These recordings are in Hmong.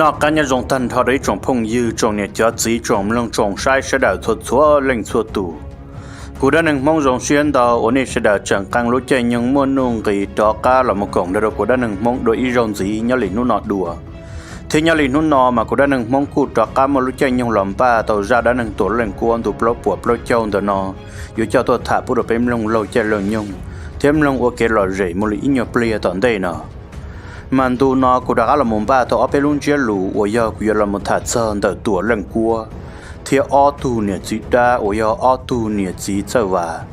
Noj qab nyob zoo tag nrho rau ib tsoom phooj ywg, tsoom niam cov txiv, tsoom mloog tsoom saib sawv daws txhua txhua leej txhua tus. Kuv Dab Neeg Hmoob zoo siab ntau uas nej sawv daws tseem qee lub caij nyoog muaj nuj nqis rov qab los mus koom nrog rau kuv Dab Neeg Hmoob dua ib zaug ntxiv nyob li hnub no dua. Thiab nyob li hnub no mas kuv Dab Neeg Hmoob kuj rov qab muaj lub caij nyoog los npaj tau zaj dab neeg Tuam Leej Kuab ntu plaub puas plaub caug ntawm no, yuav coj tuaj tham pub rau peb mloog laug caij laug nyoog thiab mloog ua kev lom zem mus li ib nyuag pliag tom ntej no. Mas ntu no kuv rov qab los mus npaj tau ob peb lub ntsiab lus uas yog kuv yuav los mus tham txog ntawm Tuam Leej Kuab thiab ob tug niam txiv dab uas yog ob tug niam txiv Txawj Vas.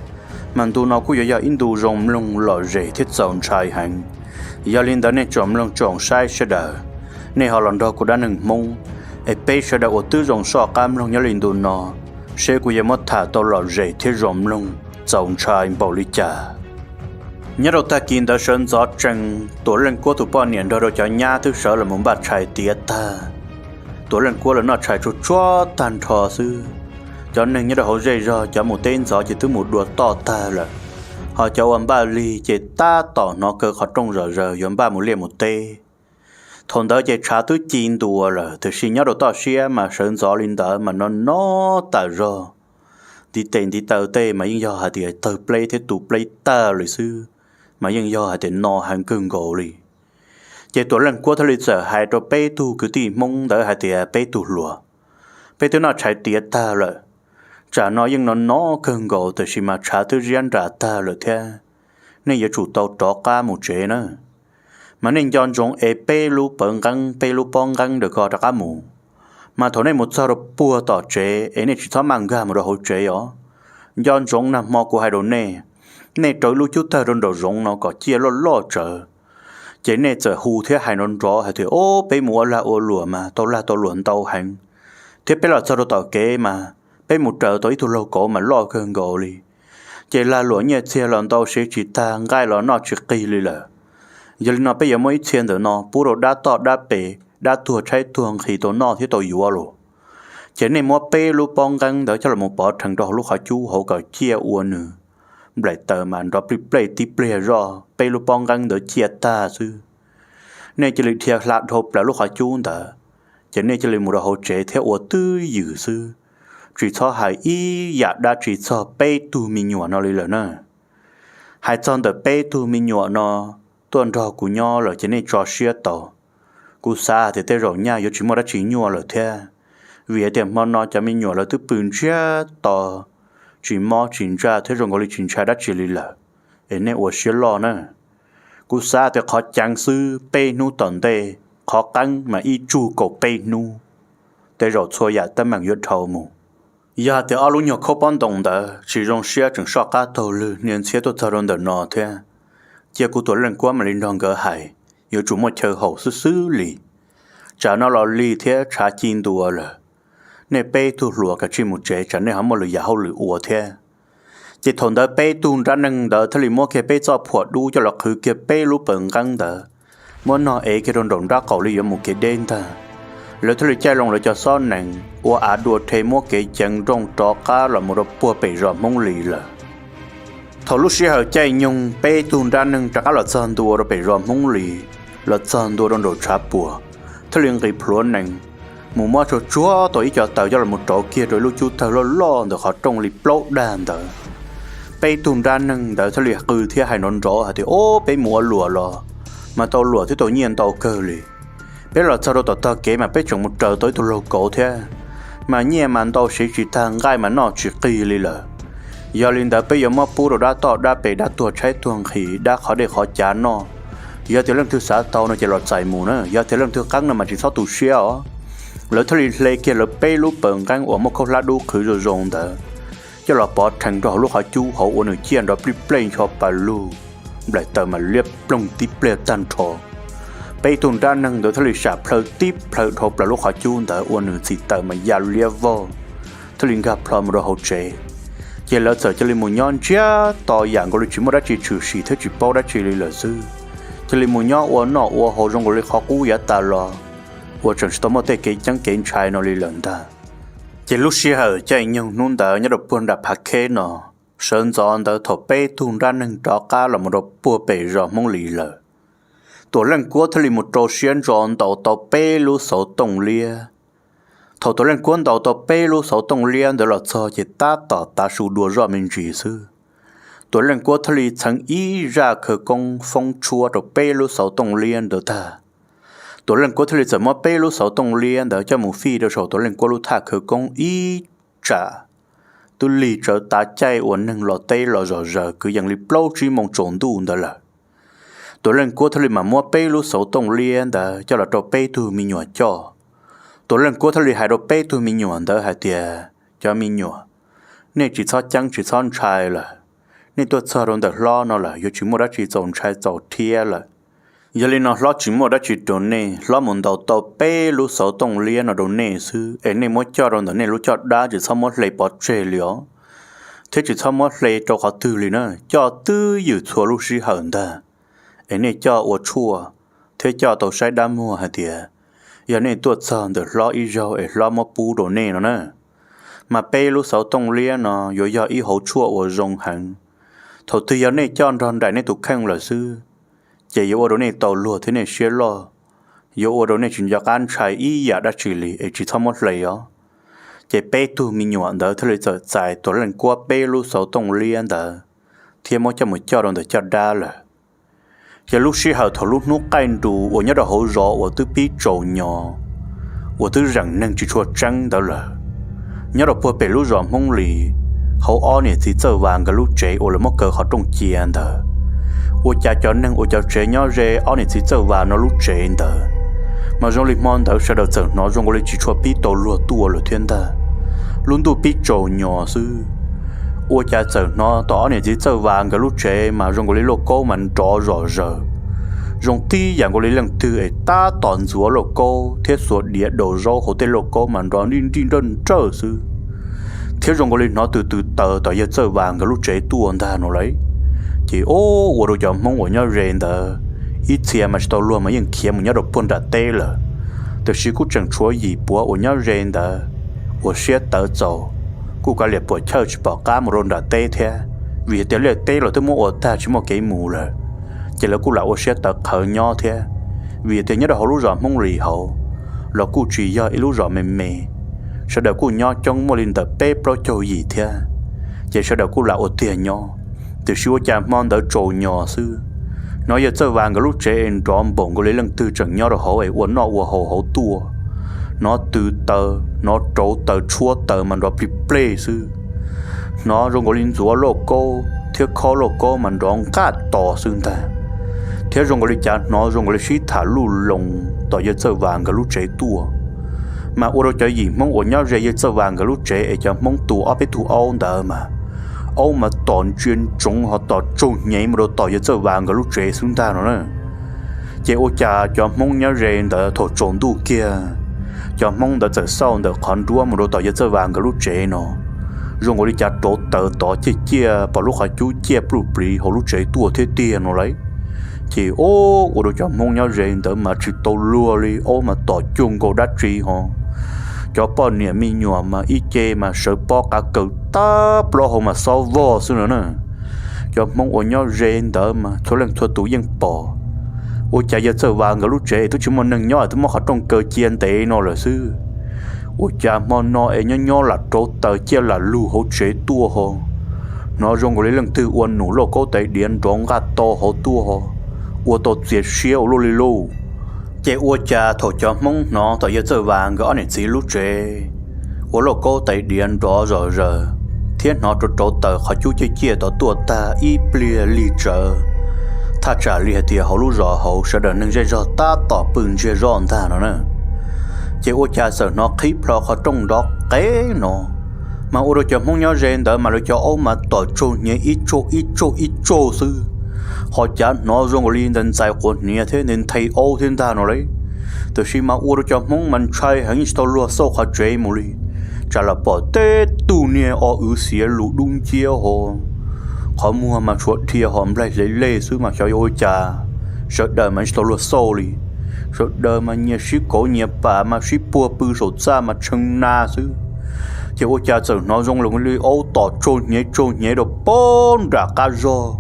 Mas ntu no kuj yuav yog ib ntu zoo mloog lom zem thiab txaus ntshai heev. Yog li ntawd nej tsoom mloog tsoom saib sawv daws, nej ho los nrog kuv Dab Neeg Hmoob es peb sawv daws uas twb zoo soj qab mloog nyob li ntu no, seb kuv yuav muab tham tau lom zem thiab zoo mloog txaus ntshai npaum li cas. Nyob rau tag kis ntawd sawv ntxov tsees Tuam Leej Kuab tus poj niam nrog rau cov nyab twb sawv los mus npaj tshais tiav tag. Tuam Leej Kuab lawv noj tshais tsuag tsuag tag nrho xwb. Cov neeg nyob rau hauv zej zog cov mus teb ntxov ces twb mus dua toj tag lawm, ho cov ua npaj lig ces tab tom hnov kaw qhov rooj zom zaws yuav npaj mus liaj mus teb. Thaum ntawd ces tshav twb ci ntua lawm, tiam sis nyob rau toj siab mas sawv ntxov li ntawd mas no no tas zog. Ntiv tes ntiv taw tej mas yeej yog hais tias tawg pleb thiab tu pleb tag li xwb, mas yeej yog hais tias no heev kawg nkaus li. Ces Tuam Leej Kuab thiaj li txawm hais rau peb tug kwv tij Hmoob ntawd hais tias, peb tug hluas, peb twb noj tshais tiav tag lawm, tsam no yeej no no kawg nkaus tiam sis mas tshav twb ziab nram tag lawm thiab. Nej yuav tsum tau rov qab mus tsev na. Mas nej nco ntsoov ev peb lub pawv nqeeb peb lub pob nqeeb ntawm ko rov qab mus. Mas thaum nej mus txog rau puag tom tsev es nej tsis txhob maj nkag mus rau hauv tsev os. Nco ntsoov nag hmo kuv hais rau nej, nej rau ib lub cub tawg rau nraum zoov no kom ciaj loj loj tsawv. Ces nej txawm hu thiab hais nrov nrov hais tias, o, peb mus ua lag ua luam mas tau lag tau luam ntau heev, thiab peb los txog rau tom kev mas peb mus raws tau ib tug laug kauv mas loj kawg nkaus li. Ces lag luam nyiaj txiag los ntau siv tsis tag, nqaij los noj tsis qig li lawm. Yog li no peb yuav muab ib txhia ntawm no pub rau dab toj dab pes dab tuag tshaib tuag nqhis tau noj thiab tau yuav los. Ces nej muab peb lub pob nqeeb ntawd coj los mus pov rhees rau hauv lub qhov cub hauv kom ciaj ua nws nplaim taws mas nrov plij plej tib pliag zoj, peb lub pob nqeeb ntawd ciaj tag xwb. Nej cia li dhia hla dhau plaws lub qhov cub ntawd, ces nej cia li mus rau hauv tsev thiab ua twj ywm xwb, tsis txhob hais ib yam dab tsi txog peb tug me nyuam no li lawm na. Hais txog ntawm peb tug me nyuam no tuaj nrog kuv nyob lawm ces nej tso siab tau. Kuv xav hais tias tej zaum nyaj yuav tsis muaj dab tsi nyuaj lawm thiab, vim hais tias hmo no cov me nyuam lawv twb pw ntsiag to, tsis mob tsis ntsaj thiab zoo nkaus li tsis ntshai dab tsi li lawm, es nej ua siab loj na. Kuv xav tias qhov ceev xwb peb hnub tom ntej, qhov qeeb mas ib tsug kaum peb hnub, tej zaum txhua yam teeb meem yuav dhau mus. Yog hais tias ob lub nyuag khaub pob ntoos ntawd tsis zoo siab tseem soj qab taug lwg hnia ntxhiab tuaj txog rau ntawm no thiab, cia kuv Tuam Leej Kuab mam li nrog nkawd hais, yuav tsum muaj chaw haum xwb xwb li. Tsam no los lig thiab tshav ci ntua lawm, nej peb tug hluas kav tsij mus tsev tsam nej ho muaj lwm yam hauj lwm ua thiab. Ces thaum ntawd peb tug nrab neeg ntawd thiaj li muab kiag peb txoj phuam dub coj los qhwv kiag peb lub pawv nqeeb ntawd, muab nog ev kiag rau nraum nrab qaum li yuav mus kev deb ntag. Lawv thiaj li caij loo lawv cov xob nees ua av dua rhe muab kev ceev nrooj rov qab los mus rau puag pem zos Hmoob Lis lawm. Thaum lub sij hawm caij nyoog peb tug nrab neeg rov qab los txog ntua rau pem zos Hmoob Lis, los txog ntua rau nraum tshav puam, thiaj li nqis plhuav nees mus muab tsuag tsuag tau ib co taws coj los rauv kiag rau ib lub cub tawg loj loj ntawm qhov rooj li plaub dag ntawd. Peb tug nrab neeg ntawd thiaj li qw thiab hais nrov nrov hais tias, o, peb mus ua luam los mas tau luam thiab tau nyiaj ntau kawg li. Peb los txog rau tom tog kev mas peb tseem mus raws tau ib tug laug kauv thiab, mas nyiaj mas ntau siv tsis tag, nqaij mas noj tsis qig li lawm. Yog li ntawd peb yuav muab pub rau dab toj dab pes dab tuag tshaib tuag nqhis dab qhov dej qhov cav noj. Yog tias leej twg xav tau no ces los txais mus na, yog tias leej twg qeeb no mas tsis txhob tu siab os. Lawv thiaj li hle kiag lawv peb lub pawv nqeeb uas muaj khaub hlab dub qhwv zoo zoo ntawd coj los pov rhees rau hauv lub qhov cub hauv ua nws ciaj nrov plij plej ncho pas lug, nplaim taws mas liab ploog tib pliag tag nrho. Peb tug nrab neeg ntawd thiaj li sam plhaw tib plhaw dhau plaws lub qhov cub ntawd ua nws txim taws mas ya liab vog, thiaj li nkag plho mus rau hauv tsev. Ces lawv txawm cia li mus nyob ntsiag to yam nkaus li tsis muaj dab tsi tshwm sim thiab tsis paub dab tsi li lawm xwb, cia li mus nyob ua noj ua haus zoo nkaus li qhov qub yav tas los uas tseem tsis tau muaj tej kev ceeb kev ntshai no li lawm ntag. Ces lub sij hawm caij nyoog hnub ntawd nyob rau puag nram Phav Kheb no, sawv ntxov ntawd thaum peb tug nrab neeg rov qab los mus rau puag pem zos Hmoob Lis lawm, Tuam Leej Kuab thiaj li mus rau siab ntso ntaus tau peb lub xauv tooj liab. Thaum Tuam Leej Kuab ntaus tau peb lub xauv tooj liab ntawd los txog ces tab tom tav su dua zoj me ntsis xwb, Tuam Leej Kuab thiaj li txheev ib zaj khawv koob foob tshuab rau peb lub xauv tooj liab ntawd tag. Tuam Leej Kuab thiaj li txawm muab peb lub xauv tooj liab ntawd coj mus fij rau saum Tuam Leej Kuab lub thaj khawv koob ib tsam twb lig tsawv tav caij uas neeg los teb los zom zaws kwv yees li plaub tsib moos tsaus ntuj ntawd lawm. Tuam Leej Kuab thiaj li mam muab peb lub xauv tooj liab ntawd coj los rau peb tug me nyuam coj. Tuam Leej Kuab thiaj li hais rau peb tug me nyuam ntawd hais tias, Cov me nyuam, nej tsis txhob ceeb tsis txhob ntshai lawm. Nej tuaj txog rau ntawm hlob no lawm yuav tsis muaj dab tsi txaus ntshai txaus rhiab lawm. Yog li no hlob tsis muaj dab tsi rau nej, hlob mus ntaus tau peb lub xauv tooj liab no rau nej xwb es nej muab coj rau ntawm nej lub caj dab, tsis txhob muab hle pov tseg li os, thiab tsis txhob muab hle rau qhov twg li na, coj twj ywm txhua lub sij hawm ntag. Es nej coj ua tshuaj thiab coj tau saib dab muag hais tias yog nej tuaj txog ntawm hlob ib zaug es hlob muab pub rau nej no na. Mas peb lub xauv tooj liab no yuav yog ib hauv tshuaj uas zoo heev. Thaum twg yog nej coj nrog nraim nej tus kheej lawm xwb, ces yuav ua rau nej tau luag thiab nej siab loj, yuav ua rau nej tsis nco qab ntshai ib yam dab tsi li es tsis txhob muab hle os. Ces peb tug me nyuam ntawd thiaj li txawm txais Tuam Leej Kuab peb lub xauv tooj liab ntawd thiab muab coj mus coj rau ntawm caj dab lawm. Ces lub sij hawm thaum lub hnub qaij nrus uas nyob rau hauv zos uas twb pib tsaus nyos, uas twb zeem neeg tsis tshua tseeb ntawd lawm, nyob rau puag pem lub zos Hmoob Lis, hauv ob niam txiv Txawj Vas nkawd lub tsev uas lawv muab kaw qhov rooj cia ntawd, ua cas cov neeg uas cov tsev nyob ze ob niam txiv Txawj Vas no lub tsev ntawd, mas zoo li hmo ntawd sawv daws txawm hnov zoo nkaus li tsis tshua pib tau luag tuaj lawm thiab ntag. Lub ntuj pib tsaus nyos xwb, ua cas txawm hnov tom ob niam txiv Txawj Vas nkawd lub tsev mas zoo nkaus li lauj kaub mas nrov zom zaws, zoo tib yam nkaus li leej twg es tab tom ntxuav lauj kaub thiab xuas diav daus zaub hauv tej lauj kaub mas nrov nrij nrij nrawj nrawj xwb. Thiab zoo nkaus li hnov tus tus taws tom yawg Txawj Vas nkawd lub tsev tuaj ntag no lauj. Ces ua rau cov Hmoob uas nyob ze ntawd, ib txhia mas tsis tau luag mas yeej khiav mus nyob rau puag nram teb lawm, tiam sis kuj tseem tshuav yim puav uas nyob ze ntawd, uas siab tawv txaus, kuj kav liam puam chawj tsis pom qab mus rau nram teb thiab, vim tias liaj teb los twb muab ua tag tsis muaj kev mus lawm, ces lawv kuj lam ua siab tawv qhawv nyob thiab. Vim tias nyob rau hauv lub zos Hmoob Lis hauv los kuj tsis yog ib lub zos me me, sawv daws kuj nyob coob muaj li ntawm peb plaub caug yim thiab, ces sawv daws kuj lam ua tiag nyob. Tiam sis ua cas hmo ntawd tsaus nyos xwb, hnov yawg Txawj Vas nkawd lub tsev es nrov npaum nkaus li leej twg tseem nyob rau hauv es ua noj ua haus hauv tuaj, hnov tus taws, hnov rauv taws tshuab taws mas nrov plig plej xwb, hnov zoo nkaus li ntxuav lauj kaub thiab khob lauj kaub mas nrov nqaj tos xwb ntag, thiab zoo nkaus li cav hnov zoo nkaus li sib tham luj loos tom yawg Txawj Vas nkawd lub tsev tuaj. Mas ua rau cov yim Hmoob uas nyob ze yawg Txawj Vas nkawd lub tsev es cov Hmoob tu ob peb tug aub ntawd mas, aub mas tom ntsia ntsoov ho tom tsaug hnyev mus rau tom yawg Txawj Vas nkawd lub tsev xwb ntag no na. Ces ua cas cov Hmoob nyob ze ntawd thaum tsaus ntuj kiag, cov Hmoob ntawd txawm xauj ntawm qhov nruab mus rau tom yawg Txawj Vas nkawd lub tsev no, zoo nkaus li cav rauv taws tod ciaj ciaj pom lub qhov cub ciaj pluj pliv hauv lub tsev tuaj thiab tiag no lauj. Ces ua rau cov Hmoob nyob ze ntawd mas tsis tau luag li, aub mas tom cuag nkaus dab tsi ho, cov poj niam me nyuam mas ib ce mas sawv pob qav kaws tag plaub hau mas xob vog xwb no na. Cov Hmoob uas nyob ze ntawd mas txhua leej txhua tus yeej pom, ua cas yawg Txawj Vas nkawd lub tsev twb tsis muaj neeg nyob twb muab qhov rooj kaw cia ntev no lawm xwb, ua cas hmo no es nyob nyob lam rauv taws ciaj lam lug hauv tsev tuaj ho, hnov zoo nkaus li leej twg ua num lauj kaub tais diav nrov nqaj to hauv tuaj ho, ua tau txias siab ua luaj li lauj. Ces ua cas thaum cov Hmoob hnov tom yawg Txawj Vas nkawd ob niam txiv lub tsev ua lauj kaub tais diav nrov zom zaws, thiab hnov rauv rauv taws qhov cub ciaj ciaj tod tuaj tag ib pliag lig tsawv, thaj tsam li hais tias hauv lub zos hauv sawv daws neeg zej zog tab tom pw ntsiag zoj ntag no na. Ces ua cas txawm hnov qhib plho qhov rooj nrov qev no, mas ua rau cov Hmoob nyob ze ntawd mas lawv cov aub mas tom tsaug hnyev ib tsaug ib tsaug ib tsaug xwb. Qhov cav hnov zoo nkaus li ntawd ntxais quav hniav thiab nthe nthe aub thiab ntag no lauj. Tiam sis mas ua rau cov Hmoob mas ntshai heev yeej tsis tau luag xauj qhov tsev mus li, tsam los pom teb tug niag o wv xiav lus dub nciab ho, qhov muag mas tshuav dhia ho nplaig hle lej xwb mas xyov yuav ua cas, sawv daws mas yeej tsis tau luag xauj li. Sawv daws mas nyias sib kauv nyias pam mas sib puag pw saum txaj mas tshee na xwb. Ces ua cas txawm hnov zoo nkaus li aub tom tsaug hnyev tsaug hnyev rau pem nram qab zog,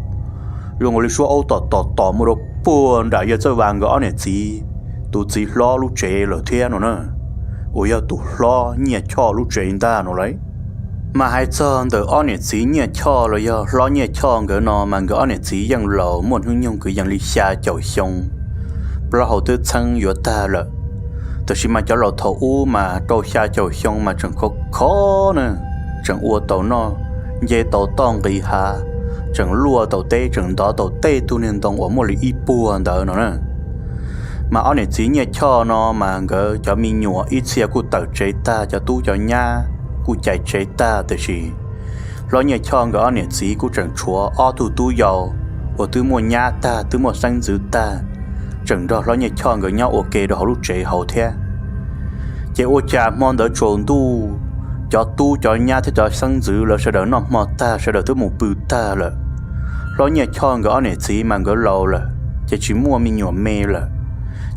zoo nkaus li suab aub tom tom tom mus rau puag nram yawg Txawj Vas nkawd ob niam txiv tus txiv hlob lub tsev lawm thiab no na, uas yog tus hlob Nyiaj Choj lub tsev ntag no lauj. Mas hais txog ntawm ob niam txiv Nyiaj Choj los yog hlob Nyiaj Choj nkawd no mas nkawd ob niam txiv yeej laus muaj hnub nyoog kwv yees li xya caum xyoo, plaub hau twb txheeb yuav tag lawm. Tab sis mas cov laus thaum ub mas rau xya caum xyoo mas tseem khov khov na, tseem ua tau noj, nce tau toj nqis hav, tseem luaj tau teb, tseem ntov tau tej tug niag ntoo uas muaj li ib puag ntawd no na. Mas ob niam txiv Nyiaj Choj no mas nkawd cov me nyuam ib txhia kuj tawm tsev tag, cov tub cov nyab kuj cais tsev tag, tiam sis hlob Nyiaj Choj nkawd ob niam txiv kuj tseem tshuav ob tug tub yau uas twb muaj nyab tag, twb muaj xeeb ntxwv tag, tseem nrog hlob Nyiaj Choj nkawd nyob ua ke rau hauv lub tsev hauv thiab. Ces ua cas hmo ntawd tsaus ntuj, cov tub cov nyab thiab cov xeeb ntxwv lawv sawv daws noj hmo tag, sawv daws twb mus pw tag lawm. Hlob Nyiaj Choj nkawd ob niam txiv mas nkawd laus lawm ces tsis muaj me nyuam me lawm.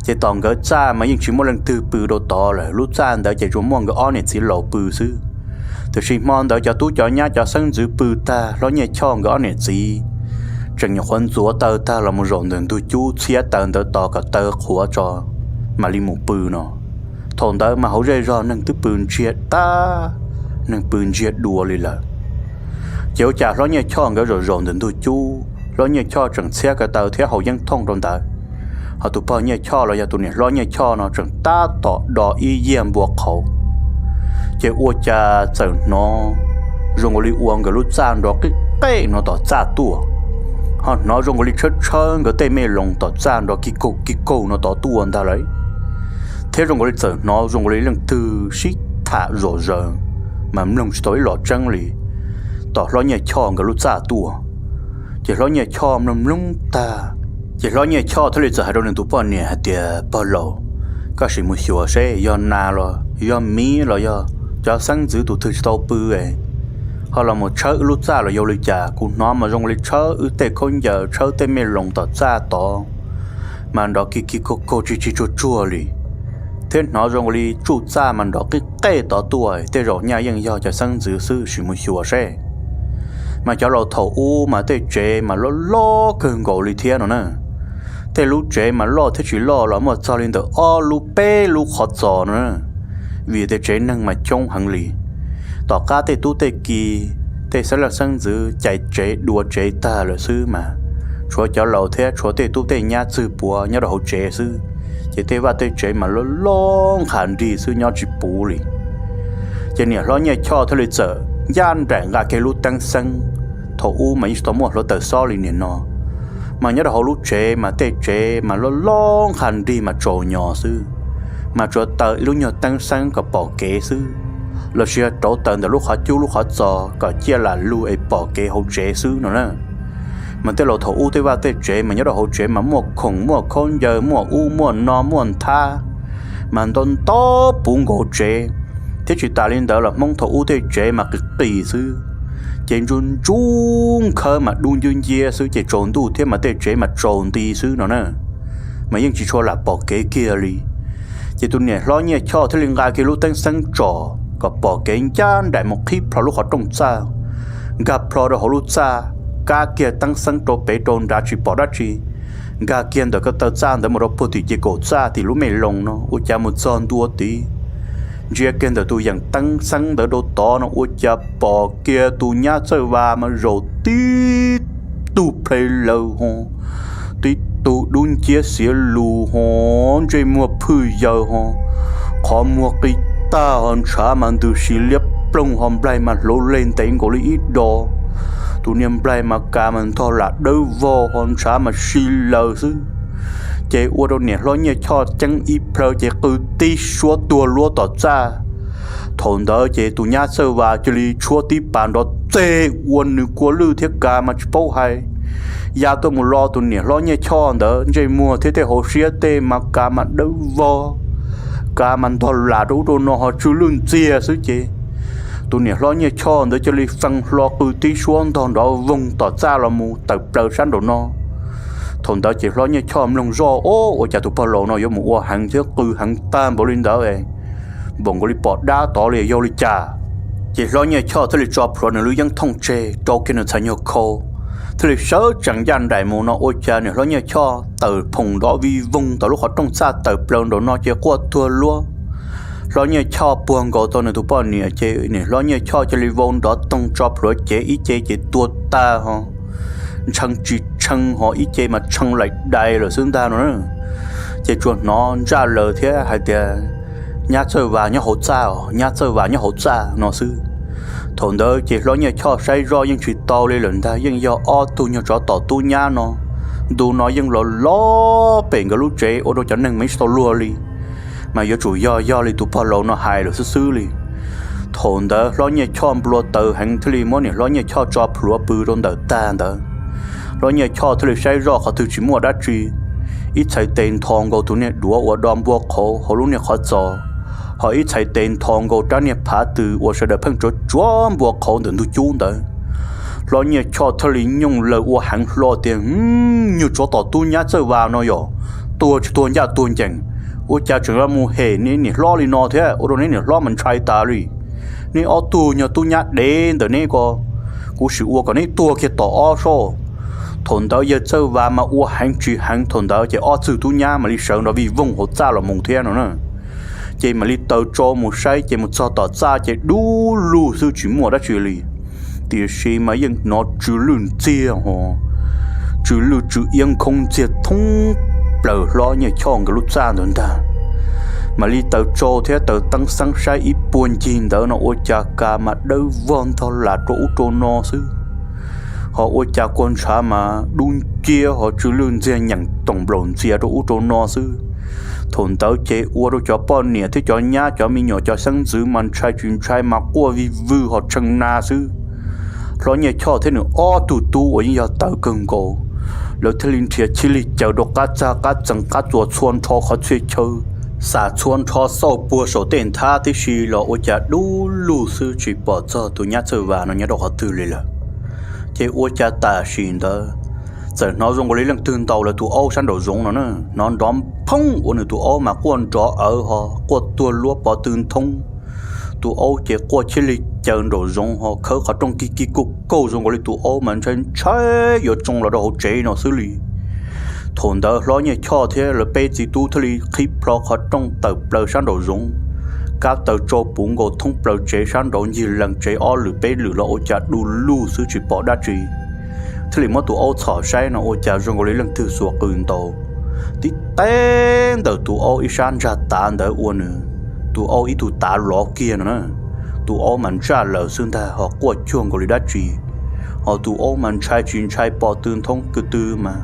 Ces tom nkawd txaj mas yeej tsis muaj leej twg pw rau tod lawm, lub txaj ntawd ces tsuas muaj nkawd ob niam txiv laus pw xwb. Tiam sis hmo ntawd cov tub cov nyab cov xeeb ntxwv pw tag, hlob Nyiaj Choj nkawd ob niam txiv tseem nyuam qhuav ntxuav taw tag los mus zaum ntawm ntug cub txhiab taw ntawd tos kom taw qhuav tso mam li mus pw no. Thaum ntawd mas hauv zej zog neeg twb pw ntsiag tag, neeg pw ntsiag dua li lawm. Ces ua cas hlob Nyiaj Choj nkawd zaum zaum ntawm ntug cub, hlob Nyiaj Choj tseem txhiab ko taw thiab haus yeeb thooj rau ntawd, ho tus pog Nyiaj Choj los yog tus niam hlob Nyiaj Choj no tseem tab tom do ib yiag npua qhauv. Ces ua cas txawm hnov zoo nkaus li ua nkawd lub txaj nrov qij qej no tom txaj tuaj, ho hnov zoo nkaus li tshawb tshawb nkawd tej me loos tom txaj nrov kig kaug kig kaug no tod tuaj ntag lauj. Thiab zoo nkaus li txawm hnov zoo nkaus li leej twg sib tham zom zaws, mas mloog tsis tau ib los tseeb li, tom hlob Nyiaj Choj nkawd lub txaj tuaj. Ces hlob Nyiaj Choj mloog mloog tag, ces hlob Nyiaj Choj thiaj li txawm hais rau nws tus poj niam hais tias, Pog laus, koj sim mus xyuas seb yog nas los yog miv los yog cov xeeb ntxwv tus twg tsis tau pw es ho los mus tshawb wb lub txaj los yog li cas? Kuv hnov mas zoo li tshawb wb tej khaub ncaws, tshawb tej me loos tom txaj tod, mas nrov kig kig kaug kaug tsis tsis tsuag tsuag li, thiab hnov zoo li tsuj txaj mas nrov qij qej tod tuaj, tej zaum nyaj yeej yog cov xeeb ntxwv xwb, sim mus xyuas seb. Mas cov laus thaum ub mas tej tsev mas loj loj kawg nkaus li thiab no na. Tej lub tsev mas loj thiab tsis loj los muaj txog li ntawm ob lub peb lub qhov txos no na, vim tej tsev neeg mas coob heev li. Tom qab tej tub tej ki, tej xeeb leej xeeb ntxwv cais tsev dua tsev tag lawm xwb mas tshuav cov laus thiab tshuav tej tub tej nyab txwg puav nyob rau hauv tsev xwb, ces tej vaj tej tsev mas loj loj nqha nrig xwb nyob tsis puv li. Ces niam hlob Nyiaj Choj thiaj li txawm ncaj nraim nqa kiag lub teeb xeeb, thaum ub mas yeej tsis tau muaj hluav taws xob li niam no, mas nyob rau hauv lub tsev mas tej tsev mas loj loj nqha nrig mas tsaus nyos xwb, mas tsuas taws ib lub nyuag teeb xeeb kom pom kev xwb, los sis yog rauv taws ntawm lub qhov cub lub qhov txos kom ciaj lam lug es pom kev hauv tsev xwb no na. Mas tej laus thaum ub tej vaj tej tsev mas nyob rau hauv tsev mas muaj khoom muaj khaub ncaws muaj ub muaj no muaj nthab, mas ntau ntau puv nkaus tsev, thiab tsis tas li ntawd los Hmoob thaum ub tej tsev mas qis qis xwb, ces ntsuj ntsuj nkhawb mas dub nciab nciab xwb, ces tsaus ntuj thiab mas tej tsev mas tsaus nti xwb no na, mas yeej tsis tshua lam pom kev kiag li. Ces tus niam hlob Nyiaj Choj thiaj li nqa kiag lub teeb xeeb tsom kom pom kev ncaj nraim mus qhib plho lub qhov rooj txaj, nkag plho rau hauv lub txaj, kab kiag teeb xeeb rau pem rau nrad tsis pom dab tsi, nkag kiag ntawm ko taw txaj ntawd mus rau puag tim ces kaum txaj tim lub me loos no ua cas mus txog ntua tid, ntsia kiag ntawm tus yeem teeb xeeb ntawd rau tod no ua cas pom kiag tus nyab Txawj Vas mas zaum tib tug plhe laws ho, tib tug dub nciab xiav lus ho, ntsej muag phwj yaws ho, qhov muag qis tag ho, ntshav mas ntws si liab ploog ho, nplaig mas hlauv leg ntev nkaus li ib do. Tus niag nplaig mas kas mas ntog lam dawb vog ho, ntshav mas si laws xwb. Ces ua rau niam hlob Nyiaj Choj ceeb ib plhaw ces qw tib suab tuag luab tom txaj. Thaum ntawd ces tus nyab Txawj Vas cia li tshuab tib pas nrov txeg ua nws kua lwj thiab kas mas tsis paub hais, ya tuaj mus lo tus niam hlob Nyiaj Choj ntawd, ntsej muag thiab tej hauv siab tej mas kas mas dawb vog, kas mas ntog lam rau ub rau no ho tsw lwj ntxiag xwb ces tus niam hlob Nyiaj Choj ntawd cia li fee hlo qw tib suab ntog nrov voog tom txaj los mus tawm plaws sab nraum no. Thaum ntawd ces hlob Nyiaj Choj mloog zoj, Ob, ua cas tus pog laus no yuav mus ua heev thiab qw heev tag npaum li ntawd, npaum nkaus li pom dab tod li yog li cas? Ces hlob Nyiaj Choj thiaj li tso plhuav nws lub yeeb thooj tseg, rau kiag nws txhais nyuag khau, thiaj li sawv tsees ncaj nraim mus no ua cas niam hlob Nyiaj Choj tawm phoom nrov vij voog tau lub qhov rooj txaj tawm plaws nraum no ces quaj tuag luab. Hlob Nyiaj Choj puag nkaus tau nws tus poj niam ces niam hlob Nyiaj Choj cia li vau nrov toog tso plhuav cev ib ce ces tuag tag ho, ntshee tsis tshee ho ib ce mas tshee laim dais lawm xwb ntag no. Ces tsuas hnov ntsaj laws thiab hais tias, nyab Txawj Vas nyob hauv txaj os, nyab Txawj Vas nyob hauv txaj no xwb. Thaum ntawd ces hlob Nyiaj Choj saib zoj yeej tsis tau li lawm ntag, yeej yog ob tug nyuag tsov tom tub nyab no. Ntu no yeej los los pem nkawd lub tsev ua rau cov neeg mas tsis tau luag li, mas yuav tsum yog yog li tus pog laus no hais lawm xwb xwb li. Thaum ntawd hlob Nyiaj Choj nplua taws heev thiaj li muab niam hlob Nyiaj Choj tso plhuav pw rau ntawm tag ntawd. Hlob Nyiaj Choj thiaj li saib zoj qhov twg tsis muaj dab tsi, ib txhais tes nthos nkaus tus niag duav uas do npua qhauv hauv lub niag qhov txos, ho ib txhais tes nthos nkaus rab niag phav tws uas sawv daws pheej tsuav tsuav npua qhauv ntawm ntug cub ntawd. Hlob Nyiaj Choj thiaj li nyooj laws ua heev hlo tias, nyuag tsov tom tub nyab Txawj Vas no yog tuag tsis tuag ncaj tuag ncees, ua cas tseem yuav mus hem neb niam hlob li no thiab ua rau neb niam hlob mas ntshai tas li. Neb ob tug nyuag tub nyab dev ntawm neb ko, kuv sim ua kom neb tuag kiag tom ob soj. Thaum ntawd yawg Txawj Vas mas ua heev tsis heev, thaum ntawd ces ob txwg tub nyab mam li sawv nrov vij voog hauv txaj los mus thiab no na. Ces mam li taws tsau mus saib ces mus txog tom txaj ces dub lug xwb tsis muaj dab tsi li. Tiam sis mas yeej hnov tsw lwj ntxiag ho, tsw lwj tsw iab nkhoob ntxiag thoob plaws hlob Nyiaj Choj nkawd lub txaj ntawd ntag. Mam li taws tsau thiab taws teeb xeeb saib ib puag ncig ntawd no ua cas kas mas dawb vog ntog las rau ub rau no xwb, ho ua cas kua ntshav mas dub nciab ho tsw lwj ntxiag nyeem toom nplaum ntxias rau ub rau no xwb. Thaum ntawd ces ua rau cov poj niam thiab cov nyab cov me nyuam cov xeeb ntxwv mas ntshai tsis ntshai mas quaj vij vwg ho tshee na xwb. Hlob Nyiaj Choj thiab nws ob tug tub uas yeej yog tawv kawg nkaus, lawv thiaj li nrhiav chij lig caws rau qab txag qab txees qab txuas txhua nrho qhov txhia chaw, xam txhua nrho xauj puag saum tej nthab tib si los ua cas dub lug xwb tsis pom txog tus nyab Txawj Vas no nyob rau qhov twg li lawm. Ces ua cas tam sim ntawd txawm hnov zoo nkaus li leej twg ntaus lawv tus aub sab nraum zoov no na, hnov nrov phoob ua nws tus aub mas quaj nrov awv ho quaj tuag luab pov tw nthoob. Tus aub ces quaj chij lig caws nraum zoov ho khawb qhov rooj kig kig kauj kauj zoo nkaus li tus aub mas ntshai ntshai yuav tsoo los rau hauv tsev no xwb li. Thaum ntawd hlob Nyiaj Choj thiab lawv peb txiv tub thiaj li qhib plho qhov rooj tawm plaws sab nraum zoov, kab taws tsau puv nkaus thoob plaws tsev sab nraud ncig lees tsev ob lwm peb lwm los ua cas du lug xwb tsis pom dab tsi. Thiaj li muab tus aub txhom saib no ua cas zoo nkaus li leej twg xuas qws ntaus. Tib teb ntawm tus aub ib sab ntsag tav ntawd ua nws, tus aub ib tug tav lov kiag no na. Tus aub mas ntsaj laws xwb ntag ho quaj cuag nkaus li dab tsi, ho tus aub mas ntshai tsis ntshai pov tw nthoob kw tw mas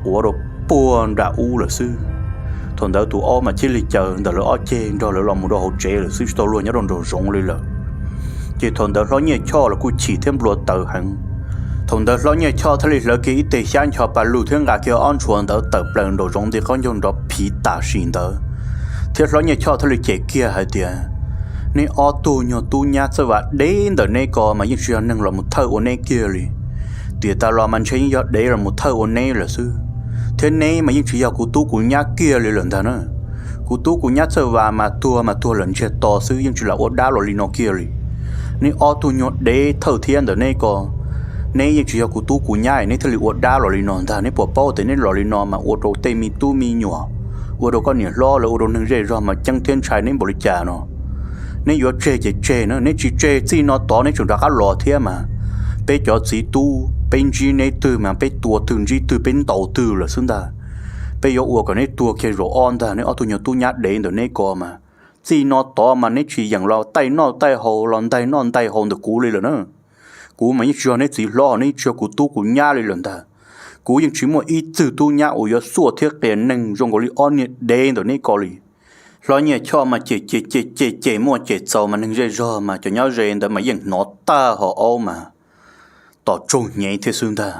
quav rau puag nram ub lawm xwb. Thaum ntawd tus aub mas chij lig caws ntawm lawv ob ceg nrog lawv los mus rau hauv tsev lawm xwb tsis tau luag nyob rau nraum zoov li lawm. Ces thaum ntawd hlob Nyiaj Choj los kuj chim thiab nplua taws heev. Thaum ntawd hlob Nyiaj Choj thiaj li hlawv kiag ib teg xyab ncho pas lug thiab nqa kiag ob ntshua ntawd tawm plaws nraum zoov nti qaub ncaug nrov phiv tam sim ntawd, thiab hlob Nyiaj Choj thiaj li cem kiag hais tias, neb ob tug nyuag tub nyab Txawj Vas dev ntawm neb ko mas yeej tsis yog neeg los mus thawj ua neb kiag li. Tiam tas los mas ntshe yeej yog dev los mus thawj ua neb lawm xwb, thiab neb mas yeej tsis yog kuv tub kuv nyab kiag li lawm ntag na. Kuv tub kuv nyab Txawj Vas mas tuag mas tuag lawm ntsiag to xwb yeej tsis lam ua dab los li no kiag li. Neb ob tug nyuag dev thawj thiab ntawm neb ko, neb yeej tsis yog kuv tub kuv nyab neb thiaj li ua dab los li no ntag. Neb puas paub tias neb los li no mas ua rau tej me tub me nyuam, ua rau koj niam hlob lawv ua rau neeg zej zog mas ceeb thiab ntshai neb npaum li cas no. Neb yuav tseg ces tseg na, neb tsis tseg txij no tod neb tseem rov qab los thiab mas peb cov txiv tub peb ntsib neb twg mas peb tua twg ntsib twg peb ntaus twg lawm xwb ntag. Peb yuav ua kom neb tuag kiag zaum ob ntag neb ob tug nyuag tub nyab dev ntawm neb ko mas. Txij no tod mas neb tsis yeem los taij noj taij haus los ntaig noj ntaig haus ntawm kuv li lawm na. Kuv mas yeej tsis yog neb txiv hlob, neb yeej tsis yog kuv tub kuv nyab li lawm ntag. Kuv yeej tsis muaj ib txwg tub nyab uas yuav xuaj thiab qias neeg zoo nkaus li ob niag dev ntawm neb ko li. Hlob Nyiaj Choj mas cem cem cem cem cem muaj cem txaus mas neeg zej zog mas cov nyob ze ntawd mas yeej hnov tag ho aub mas tom tsaug hnyev thiab xwb ntag.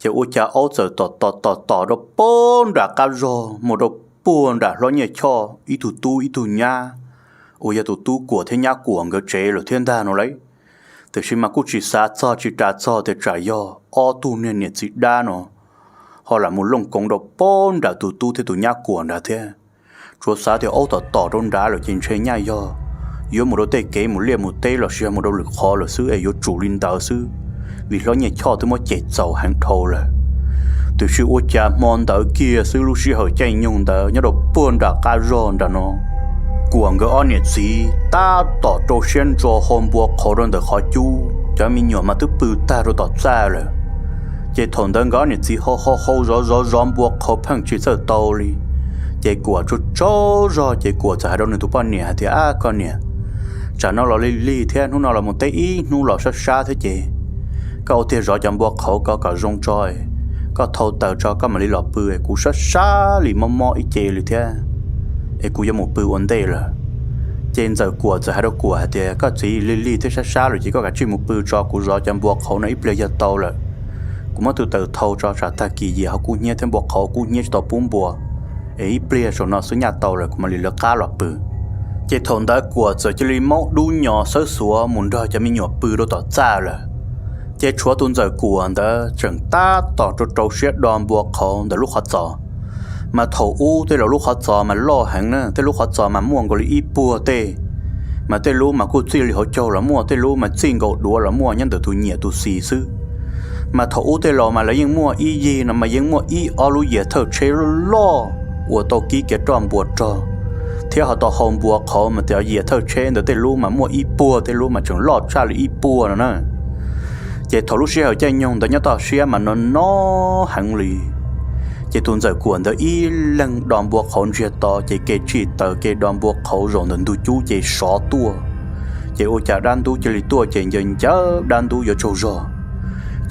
Ces ua cas aub txawm tom tom tom tom rau puag nram qab zog mus rau puag nram hlob Nyiaj Choj ib tug tub ib tug nyab uas yog tus tub Kuam thiab nyab Kuam nkawd tsev lawm thiab ntag no lauj. Tiam sis mas kuj tsis xav txog tsis ras txog tias tsam yog ob tug niag niam txiv dab no ho lam mus looj koov rau puag nram tus tub thiab tus nyab Kuam nrad thiab. Tsuas xav tias aub tom tom rau nrad lawm ces ntshe nyaj yog yuav mus rau tej kev mus liaj mus teb los sis yog mus rau lwm qhov lawm xwb es yuav tsum li ntawd xwb. vim hlob Nyiaj Choj twb muab cem txaus heev dhau lawm. Tiam sis ua cas hmo ntawd kiag xwb lub sij hawm caij nyoog ntawd nyob rau puag nram qab zog nram no, Kuam nkawd ob niam txiv tab tom rau siab ntso hau npua qhauv rau ntawm qhov cub, cov me nyuam mas twb pw tag rau tom txaj lawm. Ces thaum ntawd nkawd ob niam txiv hau hau hau zov zov zov npua qhauv pheej tsis txawj tau li. Ces Kuam tsaug tsaug zog ces Kuam txawm hais rau nws tus poj niam hais tias, Ab koj niam, tsam no los lig lig thiab, hnub no los mus teb ib hnub los sab sab thiab ces koj ua tiag zov cov npua qhauv ko kom zoo tso, koj thau taws tso koj mam li los pw, kuv sab sab li mob mob ib ce li thiab es kuv yuav mus pw ua ntej lawm. Ces Ntxawm Kuam txawm hais rau Kuam hais tias, Koj txiv, lig lig thiab sab sab lawm ces koj kav tsij mus pw tso, kuv zov cov npua qhauv no ib pliag yog tau lawm. Kuv muab tus taws thau tso tsam tag kis yias ho kub hnyiab thiab npua qhauv kub hnyiab tsis tau pub npua, es ib pliag saum no xwb nyaj tau lawm kuv mam li lawv qab los pw. Ces thaum ntawd Kuam txawm cia li maub dub nyos xawb xuav mus nrog cov me nyuam pw rau tom txaj lawm. Ces tshuav tus Ntxawm Kuam ntawd tseem tab tom rau rau siab do npua qhauv ntawm lub qhov txos. Mas thaum ub tej laus lub qhov txos mas loj heev na, tej lub qhov txos mas muaj nkaus li ib puag tej, mas tej lub mas kuj txij li hauv caug los muaj, tej lub mas txij nkaus duav los muaj nyob ntawm tus nyiam tus xis xwb. Mas thaum ub tej laus mas lawv yeej muaj ib yig no mas yeej muaj ib ob lub yias thawj tsheb loj loj uas tau kib kiav roj npua rog, thiab ho tau hau npua qhauv mas tej yias thawj tsheb ntawd tej lub mas muaj ib puag, tej lub mas tseem loj tshaj li ib puag no na. Ces thaum lub sij hawm caij nyoog ntawd nyob toj siab mas no no heev li. Ces tus Ntxawm Kuam ntawd ib leeg do npua qhauv ntsiag to, ces kev tsim taws kev do npua qhauv zaum ntawm ntug cub ces sov tuaj. Ces ua cas dab ntub cia li tuaj ces ncaws ncaws dab ntub yuav tsaug zog.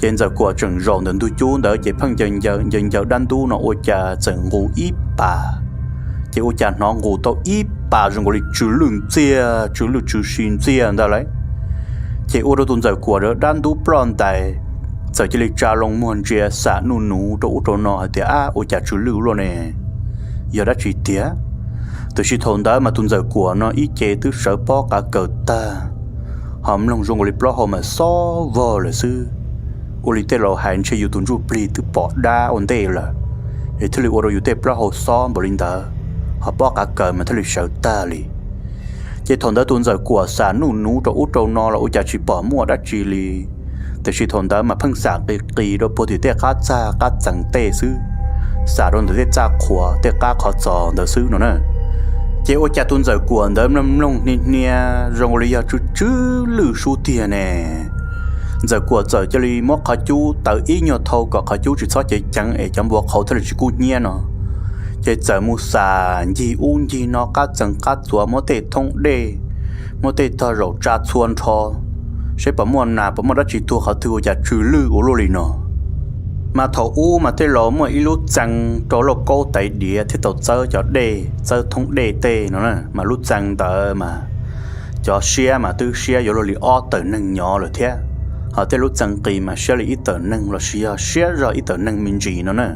Ces Ntxawm Kuam tseem zaum ntawm ntug cub ntawd ces pheej ncaws ncaws ncaws ncaws dab ntub no ua cas txawm nqus ib pas. Ces ua cas hnov nqus tau ib pas zoo nkaus li tsw lwj ntxiag, tsw lwj tsw si ntxiag ntag lauj. Ces ua rau tus Ntxawm Kuam ntawd dab ntub ploj ntais, txawm cia li tsa loo muag ntsia xam nuj nuv rau ub rau no hais tias, Ab, ua cas tsw lwj luaj ne? Yog dab tsi tiag? Tiam sis thaum ntawd mas tus Ntxawm Kuam no ib ce twb sawv pob qav kaws tag, ho mloog zoo nkaus li plaub hau mas xob vog lawm xwb. Ua li tej laus hais ntshe yus tus ntsuj plig twb pom dab ua ntej lawm, es thiaj li ua rau yus tej plaub hau xob npaum li ntawd, ho pob qav kaws mas thiaj li sawv tag li. Ces thaum ntawd tus Ntxawm Kuam xam nuj nuv rau ub rau no los ua cas tsis pom muaj dab tsi li. Tiam sis thaum ntawd mas pheej xam qis qis rau puag tim tej qab txag qab txees tej xwb, xam rau ntawm tej txaj qhuas tej qab qhov txos ntawd xwb no na. Ces ua cas tus Ntxawm Kuam ntawd mloog mloog hnia hnia zoo li yog tsw tsw lwj sub tiag ne. Ntxawm Kuam txawm cia li muab qhov cub taws ib nyuag thau kom qhov cub tsis txhob ceev ceev es cov npua qhauv thiaj li tsis kub hnyiab no. Ces txawm mus xam ncig ub ncig no qab txees qab txuas, muab tej thoob dej, muab tej tog zaum tsa txhua nrho, seb puas muaj nas puas muaj dab tsi tuag qhov twg ua cas tsw lwj ua luaj li no. Mas thaum ub mas tej laus muaj ib lub txee rau lauj kaub tais diav thiab tau txawb cov dej, txawb thoob dej tej no na, mas lub txee ntawd mas cov siab mas twb siab yuav luag li ob tawm neeg nyov lawm thiab, ho tej lub txee qis mas siab li ib tawm neeg los sis yog siab zog ib tawm neeg me ntsis no na.